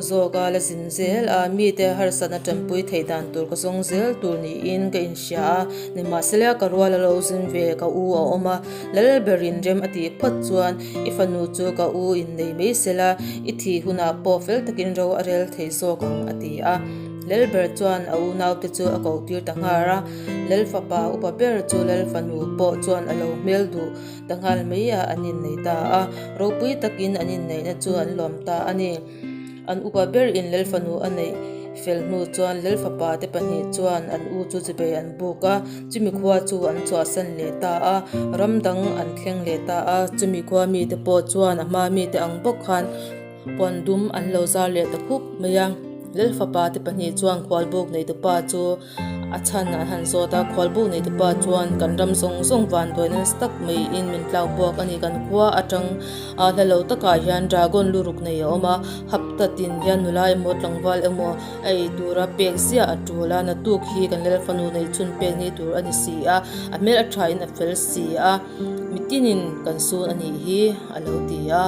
zawk a la zin zel a, mite harsatna tanpui theih dan tur ka zawng zel tur niin ka inhria a, nimahsela ka rual a lo zin ve ka u a awm a, Lalberin rem a tih phawt chuan i fanu chu ka u innei mai sela, i thih hunah pawh fel takin ro a rel thei zawk ang a ti a. Lalber chuan a unaute chu a koh tir ta nghar a, Lal fapa upa ber chu Lal fanu pawh chuan a lo hmel duh Ta nghal mai a an innei ta a, ropui takin an inneihna chu an lawm ta a ni. An upa ber in Lal fanu a neih fel hnu chuan Lal fapa te pahnih chuan an u chu chibei an buk a, chumi khua chu an chhuahsan leh ta a, ram dang an thleng leh ta a, chumi khua mite pawh chuan a hma mite ang bawk khan puan dum an lo zar leh ta khup mai a. Lal fapa te pahnih chuan khualbuk neitupa chu A chhan an han zawt a, khualbuk nei te pa chuan kan ram zawng zawng vanduai nasa tak maiin min tlak buak a ni. Kan khua atang a hla lo takah hian dragon luruk nei a awm a, hapta tin hian nula emaw tlangval emaw a ei tura pek ziah a tul a, naktuk hi kan lal fanu nei chhun pek ni tur a ni si a, a hmel a thain a fel si a, mitinin kan sun a nih hi a lo ti a.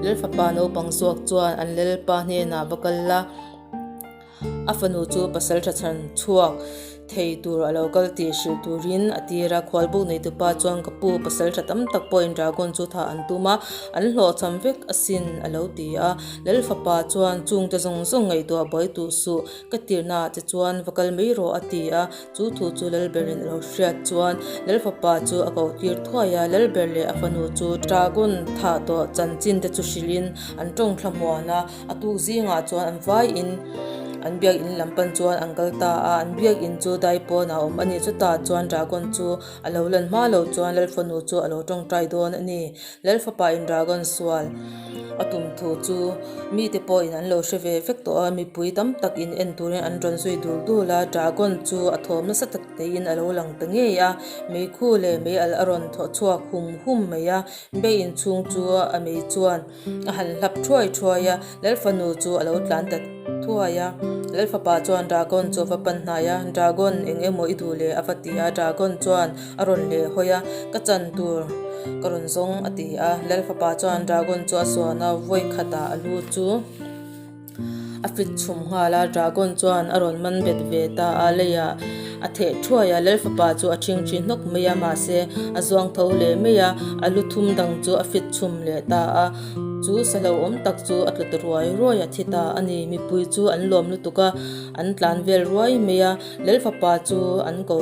Lal fapa naupang zawk chuan an lalpa hnenah va kal la. A fanu chu pasal tha chhan chhuak thei tur a lo kal tih hrilh turin a tir a, khualbuk neitupa chuan ka pu pasal tha tam tak pawhin dragon chu thah an tum a, an hlawhchham vek asin a lo ti a. Lal fapa chuan chungte zawng zawng ngaihtuah buai tuh suh, ka tirnaah che chuan va kal mai rawh a ti a, chu thu chu Lalberin a lo hriat chuan Lal fapa chu a koh tir thuai a, Lalber leh a fanu chu dragon thah tawh chanchin te chu hrilhin an tawng thlamuan a. A tuk zingah chuan an vaiin an biakin lam pan chuan an kal ta a, an biakin chu daipawn ah a awm a ni. Chutah chuan dragon chu a lo lan hma loh chuan Lalfanu chu a lo tawngtai dawn a ni. Lalfapa in dragon sual a tum thu chu mite pawhin an lo hre ve vek tawh a, mipui tam tak in en turin an rawn zui dul dul a, dragon chu a thawm nasa tak teiin a lo lang ta ngei a, meikhu leh meialh a rawn thaw chhuak hum hum mai a, biakin chhung chu a mei chuan. A han hlap thuai thuai a, Lal fanu chu a lo tlan ta thuai a. Lal fapa chuan Dragon chu a va pan hnai a, Dragon eng emaw i duh leh a va ti a, Dragon chuan a rawn leh hawi a, Ka chan tur ka rawn zawng a ti a. Lal fapa chuan Dragon chu a suan a, vawi khatah a lu chu a fit chhum nghal a, Dragon chuan a rawn man bet ve ta a, leiah a theh thuai a, Lal fapa chu a ṭhingṭhi hnawk mai a, mahse a zuang tho leh mai a, a lu thum dang chu a fit chhum leh ta a, chu sa hlauhawm tak chu a tla ta ruai ruai a, thi ta a ni, mipui chu an lawm lutuk a, an tlan vel ruai mai a, Lal fapa chu an ko.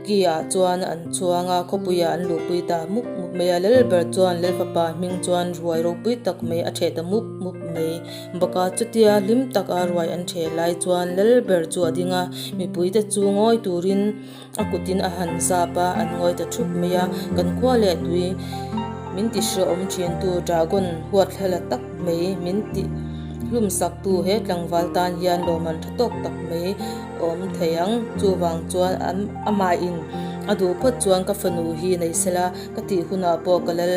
Ki ah chuan an chhuang a, khawpui ah an luhpui ta mup mup mai a, Lalber chuan Lalfapa hming chuan ruai ropui tak mai a theh ta mup mup mai bawk a, chutia hlim tak a ruai an theh lai chuan Lalber chu a ding a, mipui te chu ngawi turin a kutin a han zap a, an ngawi ta thup mai a, kan khua leh tui min ti hrehawm thin tu dragon huathlala tak mai min ti hlum sak tu he tlangval tan hian lawmman tha tawk tak mai awm thei ang. Chuvang chuan amahin a duh phawt chuan ka fanu hi nei sela ka tih hunah pawh ka lal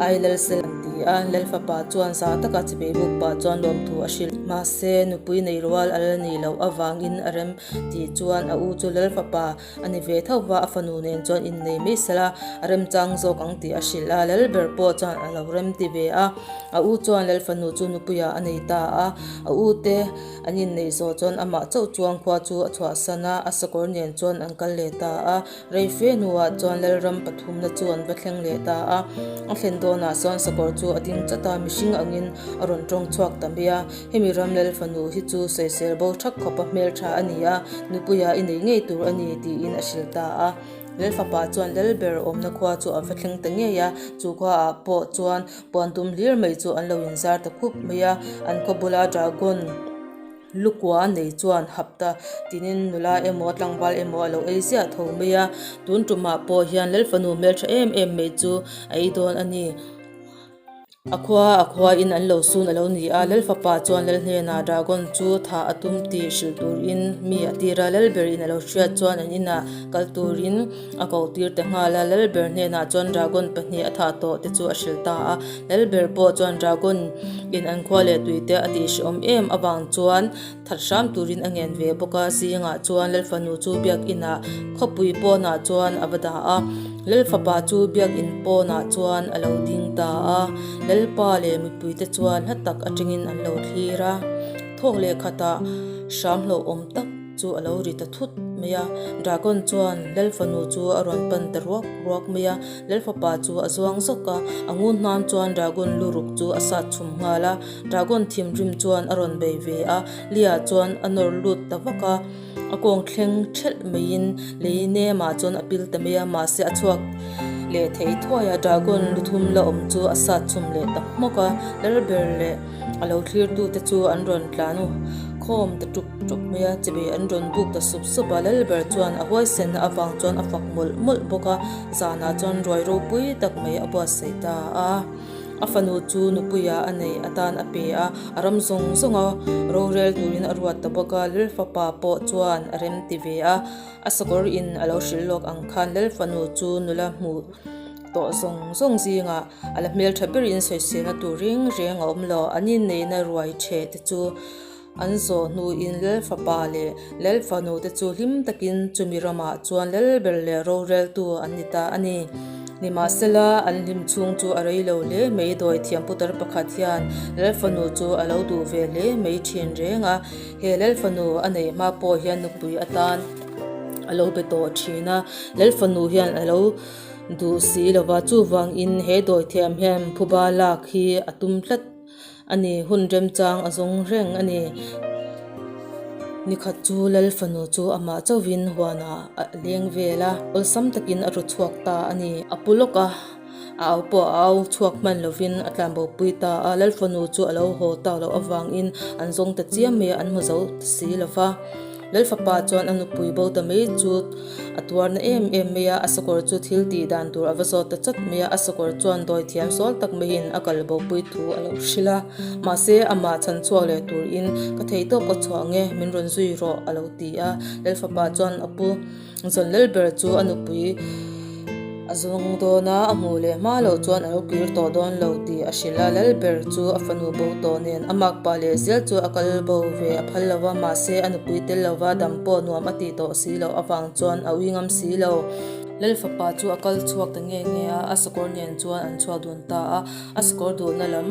ai lal sela an ti a. Lal fapa chuan zah taka chipei buk pah chuan lawmthu a hrilh. Mahse, nupui nei rual a la nih loh avangin a rem tih chuan a u chu lal fapa a ni ve tho va, a fanu nen chuan innei mai sela a remchang zawk ang tih a hrilh a. Lal ber pawh chuan a lo rem ti ve a. A u chuan lal fanu chu nupuiah a nei ta a. A u te. An inneih zawh chuan amah chauh chuan khua chu a chhuahsan a, a sakawr nen chuan an kal leh ta a. Rei fe hnuah chuan Lalram pathumna chu an va thleng leh ta a. A thlen dawnah chuan sakawr chu a ding chat a, mihring angin a rawn tawng chhuak ta mai a. Hemi ram Lal fanu hi chu sawisel bo thak khawpa hmeltha a ni a, nupuia i nei ngei tur a ni tiin a hrilh ta a. Lal fapa chuan Lalber awmna khua chu a va thleng ta ngei a, chu khuaah pawh chuan Puan tum hlir mai chu an lo inzar ta khup mai a, an khaw bula dragon Lukua nei chuan hapta tinin nula emaw tlangval emaw a lo ei ziah tho mai a, tun tumah pawh hian Lalfanu hmeltha em em mai chu a ei dawn a ni. A khua a khuain an lo sun a lo ni a, Lalfapa chuan Lal hnenah Dragon chu thah a tum tih hrilh turin mi a tir a, Lalberin a lo hriat chuan an inah kal turin a koh tir ta nghal a, Lalber hnenah chuan Dragon pahnih a thah tawh te chu a hrilh ta a, Lalber pawh chuan Dragon in an khua leh tui te a tih hrehawm em avang chuan that hram turin a ngen ve bawk a, zingah chuan Lalfanu chu biakinah khawpui pawnah chuan a va dah a, Lalfapa chu biakin pawnah chuan a lo ding ta a, Lalpa leh mipuite chuan hla tak atangin an lo thlir a, thawk leh khatah hram hlauhawm tak chu a lo ri ta thut mai a, Dragon chuan Lalfanu chu a rawn pan ta ruak ruak mai a, Lalfapa chu a zuang zawk a, a ngun hnan chuan Dragon lu ruk chu a sat chhum nghal a, Dragon thimrim chuan a rawn bei ve a, Lia chuan a nawr lut ta vak a, a kawng thleng thelh maiin lei nemah chuan a pil ta mai a, mahse a chhuak leh thei thuai a, Dragon lu thum la awm chu a sat chhum leh ta hmawk a, Lalber leh a lo thlirtute chu an rawn tlan khawm ta ṭup ṭup mai a, chibei an rawn buk ta sup sup a, Lalber chuan a huaisenna avang chuan a fak mawlh mawlh bawk a, zanah chuan ruai ropui tak mai a buatsaih ta a. A fanu chu nupuia a neih atan a pe a, a ram zawng zawnga rorel turin a ruat ta bawk a, Lalfapa pawh chuan a rem ti ve a, a sakawr in a lo hrilh lawk ang khan Lalfanu chu nula hmuh tawh zawng zawng zingah a la hmeltha berin sawiselna tur reng reng a awm lo, an inneihna ruai theh te chu An zawh hnuin Lalfapa leh Lalfanu te chu hlim takin chumi ramah chuan Lalber leh roreltu an ni ta a ni. Nimahsela, an hlim chhung chu a rei lo hle mai. Dawithiam putar pakhat hian Lalfanu chu a lo duh ve hle mai thin reng a. He Lalfanu a neih hma pawh hian nupui atan a lo be tawh thin a. Lalfanu hian a lo duh si lova, chuvangin he dawithiam hian phuba lak hi a tum tlat. A ni, hun remchang a zawng reng a ni. Nikhat chu Lal fanu chu amah chauhin huanah a leng vel a, awlsam takin a ru chhuak ta a ni. A pu lawk a, a au pawh a au chhuak hman lovin a tlanbopui ta a. Lal fanu chu a lo haw tak loh avangin an zawng ta chiam mai a, an hmu zo ta si lo va. Lal fapa chuan a nupui bo ta mai chu A tuar na em em mai a, a sakawr chu thil tih dan tur a va zawt ta chat mai a, a sakawr chuan dawi thiam sawl tak maiin a kal bopui thu a lo hrilh a, mahse amah chhan chhuak leh turin ka thei tawp ka chhuah nge min rawn zui rawh a lo ti a, Lalfapa chuan a pu zawn lel ber chu a nupui a zawng dawn a, a hmuh leh hma loh chuan a lo kir tawh dawn lo tih a hrilh a, Lalber chu a fanu bo tawh nen a makpa leh zel chu a kal bo ve a phal lo va, mahse a nupui tel lo va dam pawh nuam a tih tawh si loh avang chuan a ui ngam si lo. Lalfapa chu a kal chhuak ta nge nge a, a sakawr nen chuan an chhuak dun ta a, a sakawr duhna lam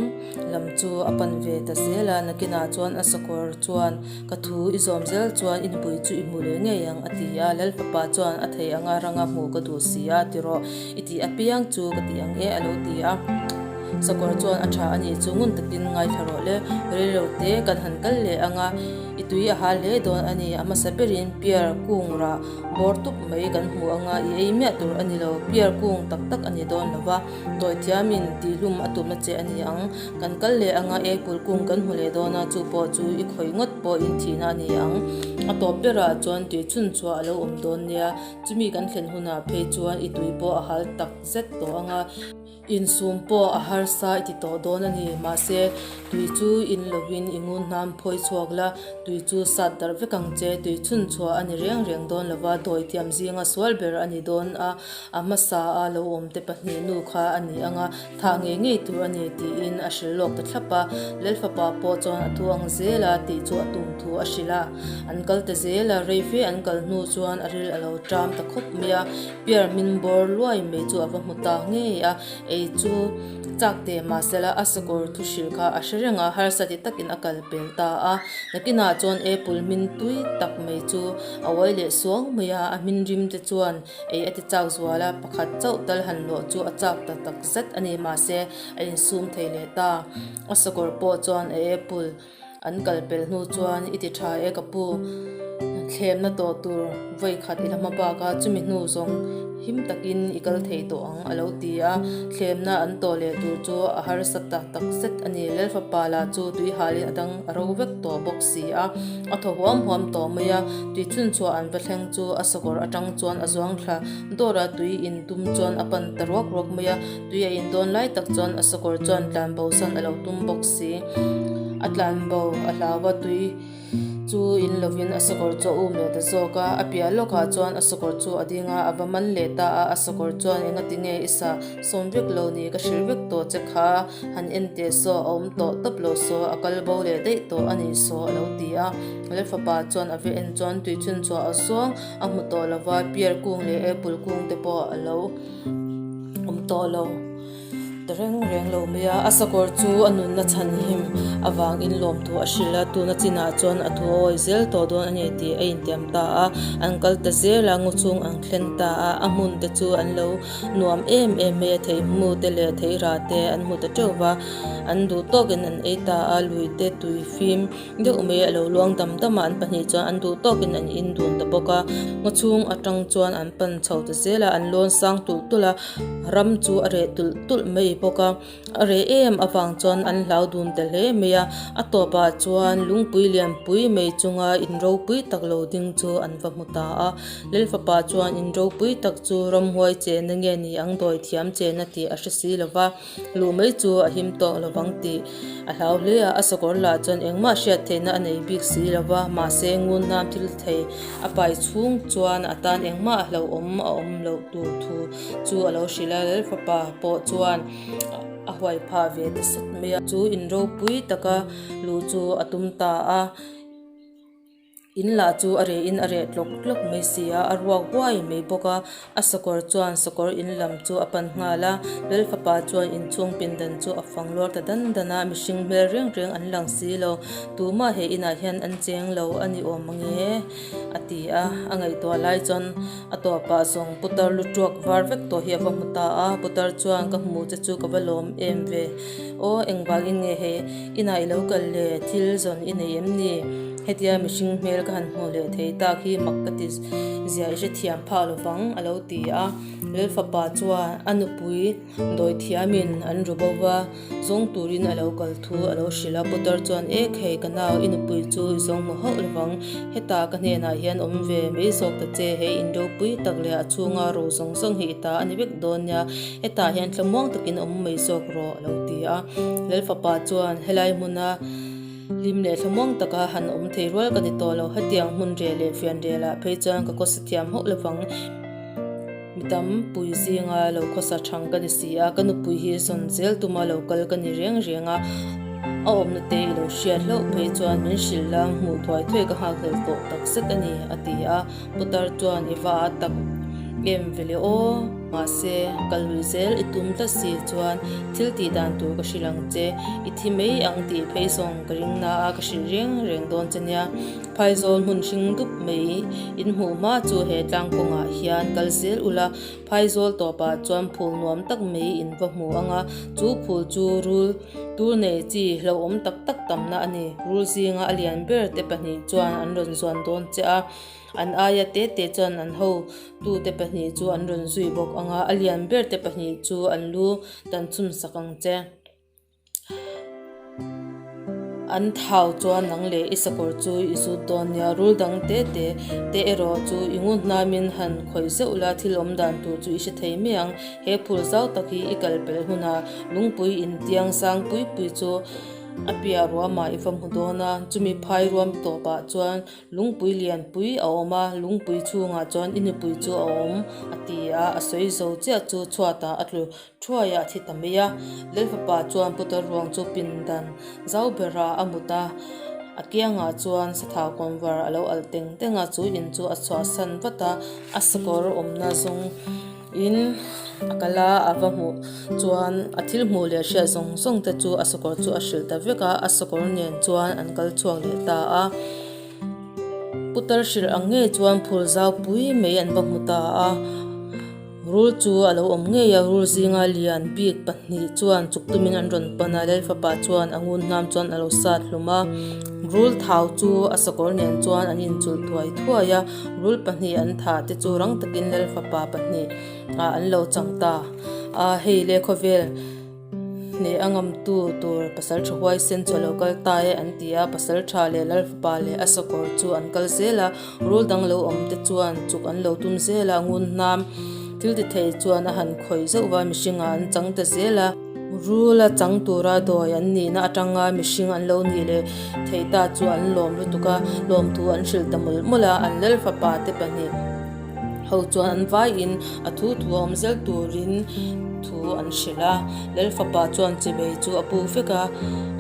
lam chu a pan ve ta zel a, nakinah chuan a sakawr chuan Ka thu i zawm zel chuan i nupui chu i hmu leh ngei ang a ti a, Lalfapa chuan a thei anga ranga hmuh ka duh si a tiraw i tih apiang chu ka ti ang e a lo ti a. Sakawr chuan a tha a nih chu ngun takin ngaithla rawh le, reilo te kan han kal leh anga i tui a hal hle dawn a ni, a hmasa berin piar kung rah bawr tup mai kan hmu anga i ei miah tur a ni lo, piar kung tak tak a ni dawn lo va, dawithiamin tihlum a tumna che a ni ang. Kan kal leh anga apple kung kan hmu leh dawn a, chu pawh chu i khawih ngawt pawhin thihna a ni ang. A tawp berah chuan tui chhun chhuah a lo awm dawn nia, chumi kan thlen hunah phei chuan i tui pawh a hal tak zet tawh anga, insum pawh a harsa i ti tawh dawn a ni. Mahse, tui chu in lovin i ngun hnam phawi chhuak la, tui chu sat darh vek ang che, tui chhun chhuah a ni reng reng dawn lova, dawithiam zinga sual ber a ni dawn a, a hmasa a lo awmte pahnih nu kha a ni anga, Thah ngei ngei tur a ni tiin a hrilh lawk ta thlap a, Lalfapa pawh chuan a thu ang zel a tih chu a tum thu a hrilh a. An kal ta zel a, rei fe an kal hnu chuan a ril a lo ṭam ta khawp mai a, Piar min bawr luai mai chu a va hmu ta ngei a, ei chu chak teh mahsela a sakawr thu hrilh kha a hre reng a, harsa ti takin a kal pel ta a. Nakinah chuan apple hmin tui tak mai chu a uai leh suang mai a, a hmin rim te chuan Ei a ti chak zual a, pakhat chauh tal han lawh chu a chak ta tak zet a ni, mahse a insum thei leh ta. A sakawr pawh chuan a apple an kal pel hnu chuan i ti tha e ka pu, thlemna tawh tur vawi khat i la hma bak a, chumi hnu zawng. Him takin i kal thei tawh ang, a lo ti a. Thlemna an tawh leh tur chu a harsa ta tak zet a ni. Lalfapa lah chu tui halin a dang a ro vek tawh bawk si a. A thaw huam huam tawh mai a, tui chhunchhuah an va thleng chu a sakawr atang chuan a zuang thla dawr a, tui in tum chuan a pan ta ruak ruak mai a. Tui a in dawn lai tak chuan a sakawr chuan tlanbo san a lo tum bawk si. A tlanbo a hlau a, tui. Chu in lovin a sakawr chu a um leh ta zawk a, a piah lawkah chuan a sakawr chu a ding a, a va man leh ta a, a sakawr chuan engati nge i sa sawm vek lo ni ka hrilh vek tawh che kha, han en teh saw a awm tawh tawp lo saw, a kal bo leh daih tawh a nih saw a lo ti a. Lalfapa chuan a va en chuan tui chhun chhuah a zawng a hmu tawh lo va, pear kung leh apple kung te pawh a lo awm tawh lo. Ta reng reng lo mai a, a sakawr chu a nunna chhan him avangin lawmthu a hrilh a, tuna chinah chuan a thu a awi zel tawh dawn a ni tih a intiam ta a, an kal ta zel a, ngaw chhung an thlen ta a, a hmun te chu an lo nuam em em mai a, theihmu te leh theira te an hmu ta teuh va, an duh tawkin an ei ta a, lui te tui fim deuh mai a lo luang dam dam a, an pahnih chuan an duh tawkin an in dun ta bawk a, ngaw chhung atang chuan an pan chho ta zel a, an lawn sang tulh tulh a. Ram chu a reh tulh tulh mai bawk a, a reh em avang chuan an hlau dun ta hle mai a, a tawpah chuan lungpui lian pui mai chunga in ropui tak lo ding chu an va hmu ta a, Lalfapa chuan in ropui tak chu ramhuai chehna nge ni ang dawi thiam chehna tih a hre si lo va. Luh mai chu a him tawk lo vang tih a hlau hle a, a sakawr lah chuan engmah hriat theihna a nei bik si lo va, mahse ngun hnam thil thei a pai chhung chuan a tan engmah hlauhawm a awm loh tur thu chu a lo hrilh a, Lalfapa pawh chuan a huai phah ve ta sat mai a, chu in ropui taka luh chu a tum ta a. In lah chu a reh in a reh tlawk tlawk mai si a, a ruak huai mai bawk a, a sakawr chuan sakawr in lam chu a pan nghal a, Lalfapa chuan inchhung pindan chu a fang luar ta dan dan a, mihring hmel reng reng an lang si lo, tumah he inah hian an cheng lo a ni awm ange a ti a, a ngaihtuah lai chuan a tawpah zawng putar lu tuak var vek tawh hi a va hmu ta a, putar chuan ka hmuh che chu ka va lawm em ve aw engvangin nge he inah i lo kal le thil zawn i nei em ni? Hetia mihring hmel ka han hmuh leh thei tak hi mak ka ti zia i hrethiam phah lo vang a lo ti a. Lalfapa chuan a nupui dawithiamin an ru bo va, zawng turin a lo kal thu a lo hrilh a. Putar chuan, E khei ka nau, i nupui chu i zawng hmu hauh lo vang. Hetah ka hnenah hian awm ve mai zawk ta che, hei in ropui tak leh a chhunga ro zawng zawng hi i ta a ni vek dawn nia. Hetah hian thlamuang takin awm mai zawk rawh a lo ti a. Lalfapa chuan, Helai hmuna. Hlim leh thlamuang taka han awm thei rual ka ni tawh lo. Hetiang hmun reh leh fian relah phei chuan ka khawsa thiam hauh lovang. Mi tam pui zinga lo khawsa thang ka ni si a, ka nupui hi zawn zel tuma lo kal ka ni reng reng a. A awmna te i lo hriat hlauh phei chuan min hrilh la, hmuh thuai thuai ka nghakhlel tawh tak zet a ni, a ti a. Putar chuan i va a tak em ve le aw, mahse kal lui zel i tum tlat si chuan thil tih dan tur ka hrilh ang che, i thi mai ang tih phei zawng ka ring na a ka hrilh reng reng dawn che nia. Phaizawl hmun hring dup mai in hmuh hma chu he tlang kawngah hian kal zel ula, Phaizawl tawpah chuan phul nuam tak mai in va hmu ang a, chu phul chu rul tur nei chi hlauhawm tak tak tamna a ni. Rul zinga a lian ber te pahnih chuan an rawn zuan dawn che a. An aia te te chuan an hotute pahnih chu an rawn zui bawk ang a, a lian ber te pahnih chu an lu tan chhun sak ang che. An thau chuan nang leh i sakawr chu i zut dawn nia, rul dang te te te erawh chu i ngut hnamin han khawih zeuh la, thil awm dan tur chu i hre thei mai ang. He phul zau tak hi i kal pelh hunah lungpui intiang sang pui pui chu a piah ruamah i va hmu dawn a, chumi phai ruam tawpah chuan Lungpui lianpui a awm a, lungpui chhungah chuan i nupui chu a awm, a ti a, a sawi zo chiah chu chhuatah a tlu thuai a, a thi ta mai a. Lalfapa chuan putar ruang chu pindan zau berah a mut a, a kiangah chuan sathau kawnvar a lo alh teng teng a, chu in chu a chhuahsan vat a, a sakawr awmna zawng in a kal a, a va hmuh chuan a thil hmuh leh hriat zawng zawng te chu a sakawr chu a hrilh ta vek a, a sakawr nen chuan an kal chhuak leh ta a. Putar hrilh ang ngei chuan phul zau pui mai an va hmu ta a. Rul chu a lo awm ngei a, rul zinga lian bik pahnih chuan chuk tumin an rawn pan a, Lalfapa chuan a ngun hnam chuan a lo sat hlum a. Rul thau chu a sakawr nen chuan an inchulh thuai thuai a, rul pahnih an thah te chu rang takin Lalfapa pahnih ah an lo chang ta a, hei le khawvel Hneh a ngamtu tur pasal tha huaisen chu a lo kal ta e an ti a, pasal tha leh lalfapa leh a sakawr chu an kal zel a, rul dang lo awm te chuan chuk an lo tum zel a, ngun hnam thil ti thei chuan a han khawih zauh va, mihringah an chang ta zel a. Rul a chang tura dawi an nihna atanga mihring an lo nih leh theih ta chu an lawm lutuk a, lawmthu an hrilh ta mawlh mawlh a, an lalfapa te pahnih. Ho chuan an vaiin a thu thu a awm zel turin thu an hrilh a, Lalfapa chuan chibei chu a puk vek a,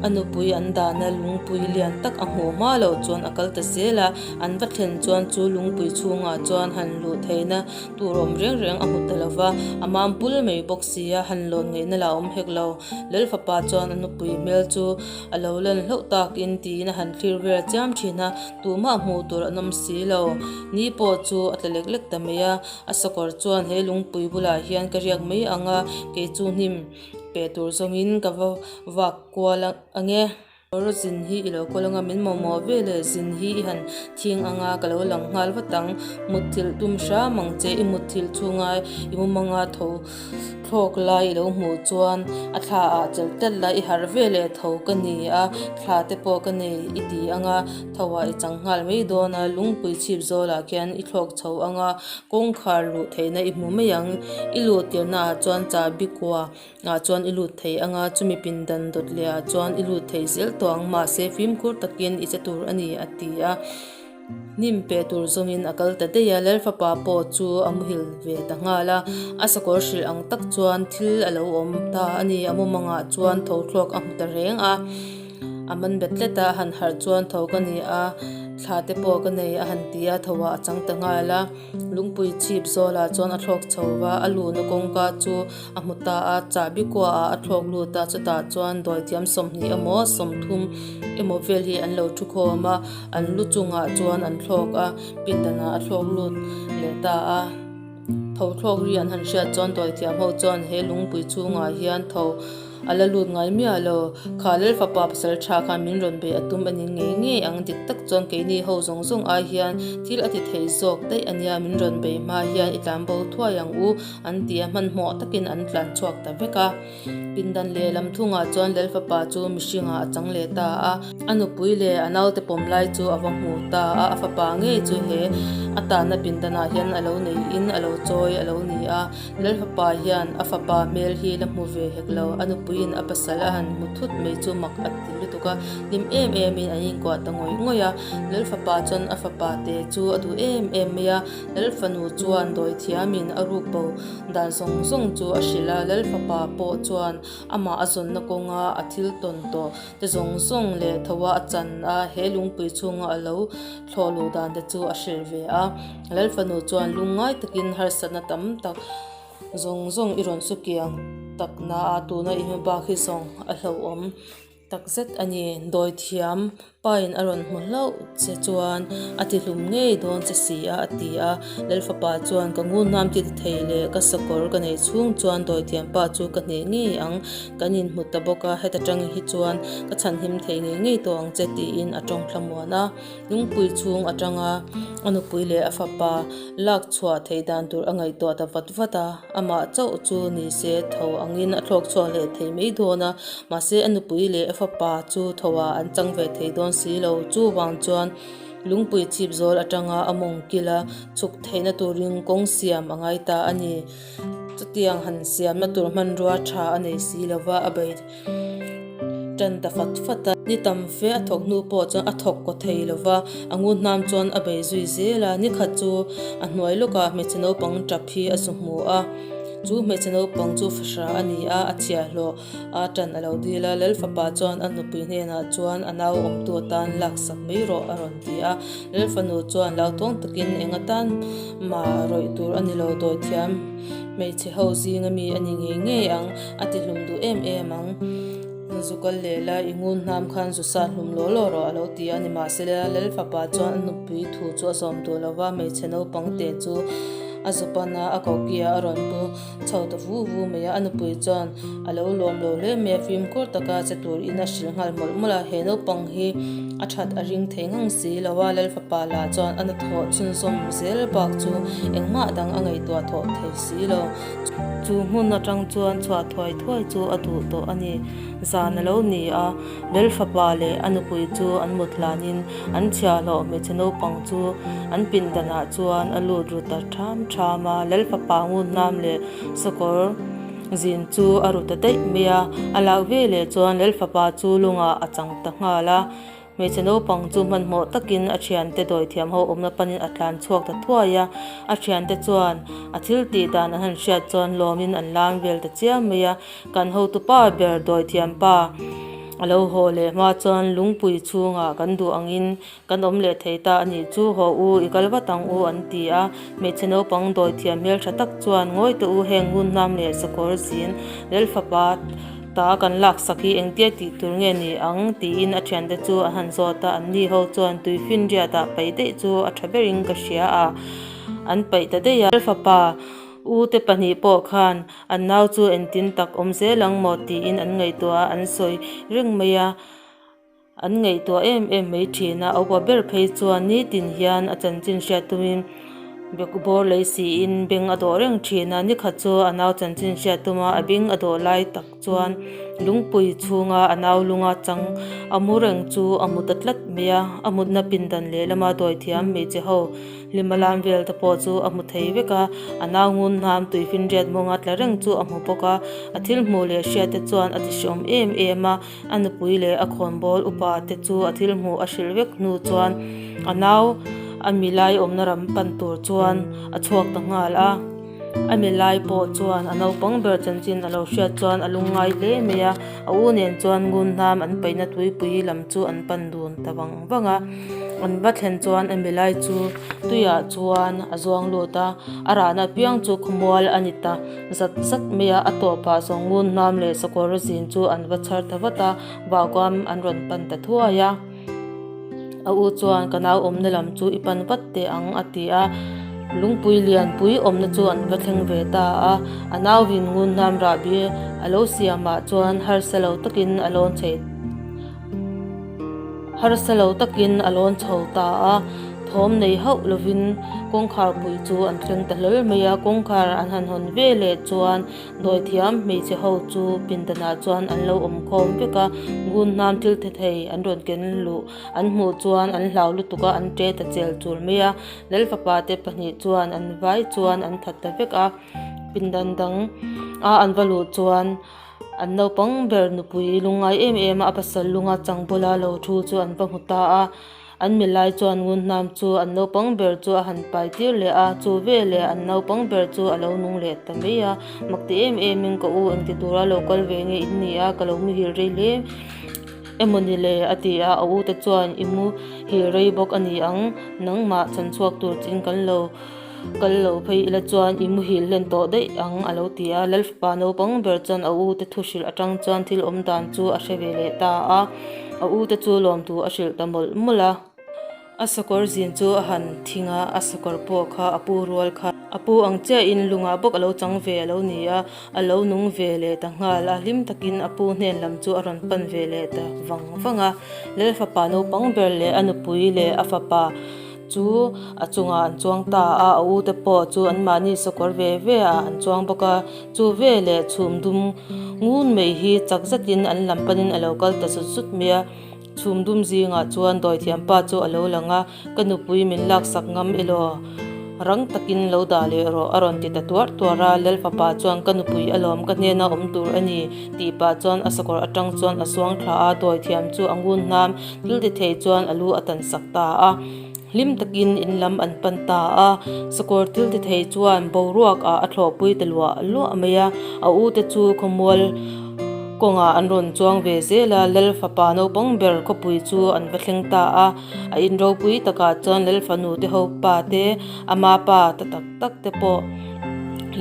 a nupui an dahna lungpui lian tak a hmuh hma loh chuan a kal ta zel a, an va thlen chuan chu lungpui chhungah chuan han luh theihna tur awm reng reng a hmu ta lo va, a mam pul mai bawk si a, han lawn ngaihna lah a awm hek lo. Lalfapa chuan a nupui hmel chu a lo lan hlauh takin tiin a han thlir vel chiam thin a, Tumah hmuh tur an awm si lo. Ni pawh chu a tla lek lek ta mai a, a sakawr chuan he lungpui bulah hian ka riak mai ang a, kei chu hnim pe tur zawngin ka va vak kual ang e. Kawr zin hi i lo kawl ang a, min mamawh ve leh zin hi i han thing ang a, ka lo lang nghal vat ang. Mutthilh tum hram ang che, i mutthilh chhunga i mumanga tho Thlawk lai i lo hmuh chuan a thla ah chelh tlat la i harh ve leh tho ka ni a, thla te pawh ka nei i ti ang a, tho ah i chang nghal mai dawn a, lungpui chhip zawl ah khian i thlawk chho ang a, kawngkhar luh theihna i hmu mai ang, i luh tirhna ah chuan chahbi kua ah chuan i lut thei ang a, chumi pindan dawt leh ah chuan i lut thei zel tawh ang, mahse fimkhur takin i che tur a ni a ti a. Hnim pe tur zawngin a kal ta daih a, Lalfapa pawh chu a muhil ve ta nghal a. A sakawr hrilh ang tak chuan thil a lo awm ta a ni. A mumangah chuan tho thluak a hmu ta reng a, a man bet tlat a, a han harh chuan tho ka ni a, thla te pawh ka nei a han ti a, tho ah a chang ta nghal a. Lungpui chhip zawlah chuan a thlawk chho va, a luhna kawngka chu a hmu ta a, chahbi kuaah a thlawk lut a, chutah chuan dawithiam 20 emaw 30 emaw vel hi an lo thu khawm a, an lu chungah chuan an thlawk a, pindanah a thlawk lut leh ta a. Tho thlawk ri an han hriat chuan dawithiam ho chuan he lungpui chhungah hian tho A la lut ngai miah lo. Kha Lal fapa pasal tha khan min rawn bei a tum a ni ngei ngei ang. Dik tak chuan keini ho zawng zawng ai hian thil a ti thei zawk daih a nia, min rawn bei hma hian i tlan bo thuai ang u an ti a, hmanhmawh takin an tlan chhuak ta vek a. Pindan lehlam thungah chuan Lal fapa chu mihringah a chang leh ta a. A nupui leh a naute pawm lai chu a va hmu ta a, a fapa ngei chu he a tanna pindanah hian a lo neihin a lo chawi a lo ni a. Lalfapa hian a fapa hmel hi la hmu ve hek lo, a nupuiin a pasal a han hmu thut mai chu mak a ti lutuk a, hlim em emin an inkuah ta ngawih ngawih a. Lalfapa chuan a fapa te chu a duh em em mai a, Lalfanu chuan dawithiamin a ruk bo dan zawng zawng chu a hrilh a, Lalfapa pawh chuan amah a zawnna kawnga a thil tawn tawh te zawng zawng leh tho a a chan a, he lungpui chhunga a lo thlawh luh dan te chu a hrilh ve a. Lalfanu chuan lungngai takin harsatna tam tak zawng zawng i rawn sukiang tak na a, tuna i hma bak hi zawng a hlauhawm tak zet a ni. Dawithiam pain a rawn hmu hlauh che chuan a ti hlum ngei dawn che si a, a ti a. Lalfapa chuan ka ngunhnam ti thei leh ka sakawr ka neih chhung chuan dawithiam pa chu ka hneh ngei ang, kan inhmu ta bawk a, heta tang hi chuan ka chhanhim thei ngei ngei tawh ang che tiin a tawng thlamuan a. Lungpui chhung atanga a nupui leh a fapa lak chhuah theih dan tur a ngaihtuah ta vat vat a, amah chauh chu ni se tho angin a thlawk chhuak leh thei mai dawn a, mahse a nupui leh a fapa chu tho ah an chang ve thei dawn si lo. Chuvang chuan lungpui chhip zawl atanga a mawng kila chhuk theihna turin kawng siam a ngai ta a ni. Chutiang han siamna tur hmanrua tha a nei si lova a bei. Tan ta fat fat a, ni tam fe a thawk hnu pawh chuan a thawk kaw thei lo va, a ngut hnam chuan a bei zui zel a, ni khat chu a hnuai lawkah hmeichhe naupang tap hi a zu hmu a, chu hmeichhe naupang chu fahra a ni a, a chhiahhlawh a tan a lo dil a, Lal fapa chuan a nupui hnenah chuan a nau awmtu atan laksak mai rawh a rawn ti a, Lal fanu chuan hlauthawng takin eng atan mah rawih tur a ni lo dawithiam. Hmeichhe ho zinga mi a ni ngei ngei ang, a ti hlum duh em em ang. Zu kal leh la, i ngun hnam khan zu sat hlum law law rawh a lo ti a, nimahsela Lal fapa chuan a nupui thu chu a zawm duh lo va, hmeichhe naupang te chu A zu pan a, a kokia a rawn pu chho ta vu vu mai a. A nupui chuan a lo lawm lo hle mai a, fimkhur taka che turin a hrilh nghal mawlh mawlh a. He naupang hi a that a ring thei ngang si lo a, Lalfapa lah chuan a hnathawh chhunzawm zel bak chu engmah dang a ngaihtuah thawh thei si lo. Chu hmun atang chuan chhuah thuai thuai chu a duh tawh a ni. Zan a lo ni a, Lalfapa leh a nupui chu an mut hlanin an chhiahhlawh hmeichhe naupang chu an pindanah chuan a lut ru ta ṭham ṭham a. Lalfapa ngunhnam leh sakawr zin chu a ru ta daih mai a, a lak veleh chuan Lalfapa chu lungah a chang ta nghal a. Hmeichhe naupang chu hmanhmawh takin a thiante dawithiam ho awmna panin a tlan chhuak ta thuai a, a thiante chuan a thil tih dan an han hriat chuan lawmin an lam vel ta chiam mai a, kan hotupa ber dawithiam pa a lo haw leh hma chuan lungpui chhungah kan duh angin kan awm leh thei ta a nih chu, haw u i kal vat ang u an ti a, hmeichhe naupang dawithiam hmeltha tak chuan ngawi teh u heng ngunhnam leh sakawr zin Lalfapa Ta kan laksak hi engtia tih tur nge ni ang? tiin a thiante chu a han zawt a, anni ho chuan tuifinriat ah paih daih chu a tha berin ka hria a, an paih ta daih a. Fapa u te pahnih pawh khan an nau chu engtin tak awm zel ang maw tiin an ngaihtuah a, an sawi reng mai a. An ngaihtuah em em mai thin a, a upa ber phei chuan nitin hian a chanchin hriat tumin bawr lei siin beng a dawh reng thin a, nikhat chu a nau chanchin hriat tuma a beng a dawh lai tak chuan lungpui chhunga a nau lunga chang a mu reng chu a mu ta tlat mai a, a mutna pindan lehlama dawithiam hmeichhe ho Hlima lam vel te pawh chu a hmu thei vek a, a nau ngun hnam tuifinriat mawnga tla reng chu a hmu bawk a, a thil hmuh leh hriat te chuan a ti hreawm em em a, a nupui leh a khawnbawl upa te chu a thil hmuh a hrilh vek hnu chuan a nau a milai awmna ram pan tur chuan a chhuak ta nghal a. A milai pawh chuan a naupang ber chanchin a lo hriat chuan a lungngai hle mai a, a u nen chuan ngun hnam an paihna tuipui lam chu an pan dun ta vang vang a. An va thlen chuan a milai chu tuiah chuan a zuang lut a, a rahna apiang chu khawmual a ni ta zat zat mai a, a tawpah zawng ngun hnam leh sakawr zin chu an va chhar ta vat a, vaukuam an rawn pan ta thuai a. A u chuan ka nau awmna lam chu i pan vat teh ang a ti a, lungpui lianpui awmna chu an va thleng ve ta a, a nau vin ngun hnam rahbi a lo siamah chuan harsa lo takin a lawn chheih harsa lo takin a lawn chho ta a, thawm nei hauh lovin kawngkhar pui chu an thleng ta hlawl mai a, kawngkhar an han hawn ve leh chuan Dawithiam hmeichhe ho chu pindanah chuan an lo awm khawm vek a, ngun hnam thil the thei an rawn ken luh an hmuh chuan an hlau lutuk a, an ṭe ta chel chul mai a. Lalfapa te pahnih chuan an vai chuan an that ta vek a, pindan dang a an va luh chuan an naupang ber nupui lungngai em em a, a pasal lunga chang bula lo thu chu an va hmu ta a. An milai chuan ngun hnam chu an naupang ber chu a han pai tir leh a, chu veleh an naupang ber chu a lo nung leh ta mai a. Mak ti em em in ka u engti tura lo kal ve nge in ni a, ka lo muhil rei hle emaw ni le a ti a, a u te chuan i muhil rei bawk a ni ang, nangmah chhan chhuak tur chin kan lo kal lo phei ila chuan i muhil hlen tawh daih ang a lo ti a. Lalfapa naupang ber chuan a u te thu hrilh atang chuan thil awm dan chu a hre ve leh ta a. A u te chu lawmtu a hrilh ta mawlh mawlh a. A sakawr zin chu a han thing a, a sakawr pawh kha a pu rual kha a pu ang chiahin lungah bawk a lo chang ve a lo ni a, a lo nung ve leh ta nghal a, hlim takin a pu hnen lam chu a rawn pan ve leh ta vang vang a. Lalfapa naupang ber leh a nupui leh a fapa chu a chungah an chuang ta a, a u te pawh chu anmahni sakawr ve ve ah an chuang bawk a, chu veleh chhum dum ngun mai hi chak zetin an lam panin a lo kal ta zut zut mai a, chhum dum zingah chuan dawithiam pa chu a lo lang a, ka nupui min laksak ngam elaw rang takin lo dah leh rawh a rawn ti ta tuar tuar a, Lalfapa chuan ka nupui alawm ka hnena awm tur a ni tih pah chuan a sakawr atang chuan a suang thla a, dawithiam chu a ngun hnam Thil ti thei chuan a lu a tan sak ta a, hlim takin in lam an pan ta a. Sakawr thil ti thei chuan boruak ah a thlawhpui ta luah luah mai a, a u te chu khawmual kawngah an rawn chuang ve zel a, Lal fapa naupang ber khawpui chu an va thleng ta a. A in ropui takah chuan Lal fanu te ho pa te, ama pa ta tak tak te pawh.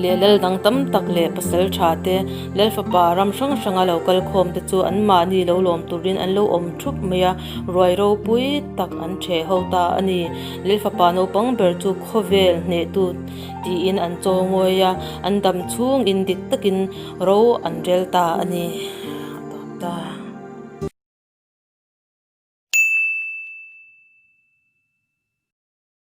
Leh lal dang tam tak leh pasal tha te, lal fapa ram hrang hranga lo kal khawm te chu an mahni lo lawm turin an lo awm thup mai a, ruai ropui tak an theh ho ta a ni. Lal fapa naupang ber chu khawvel hnehtu tiin an chaw ngawi a, an dam chhungin dik takin ro an rel ta a ni. A tawp ta.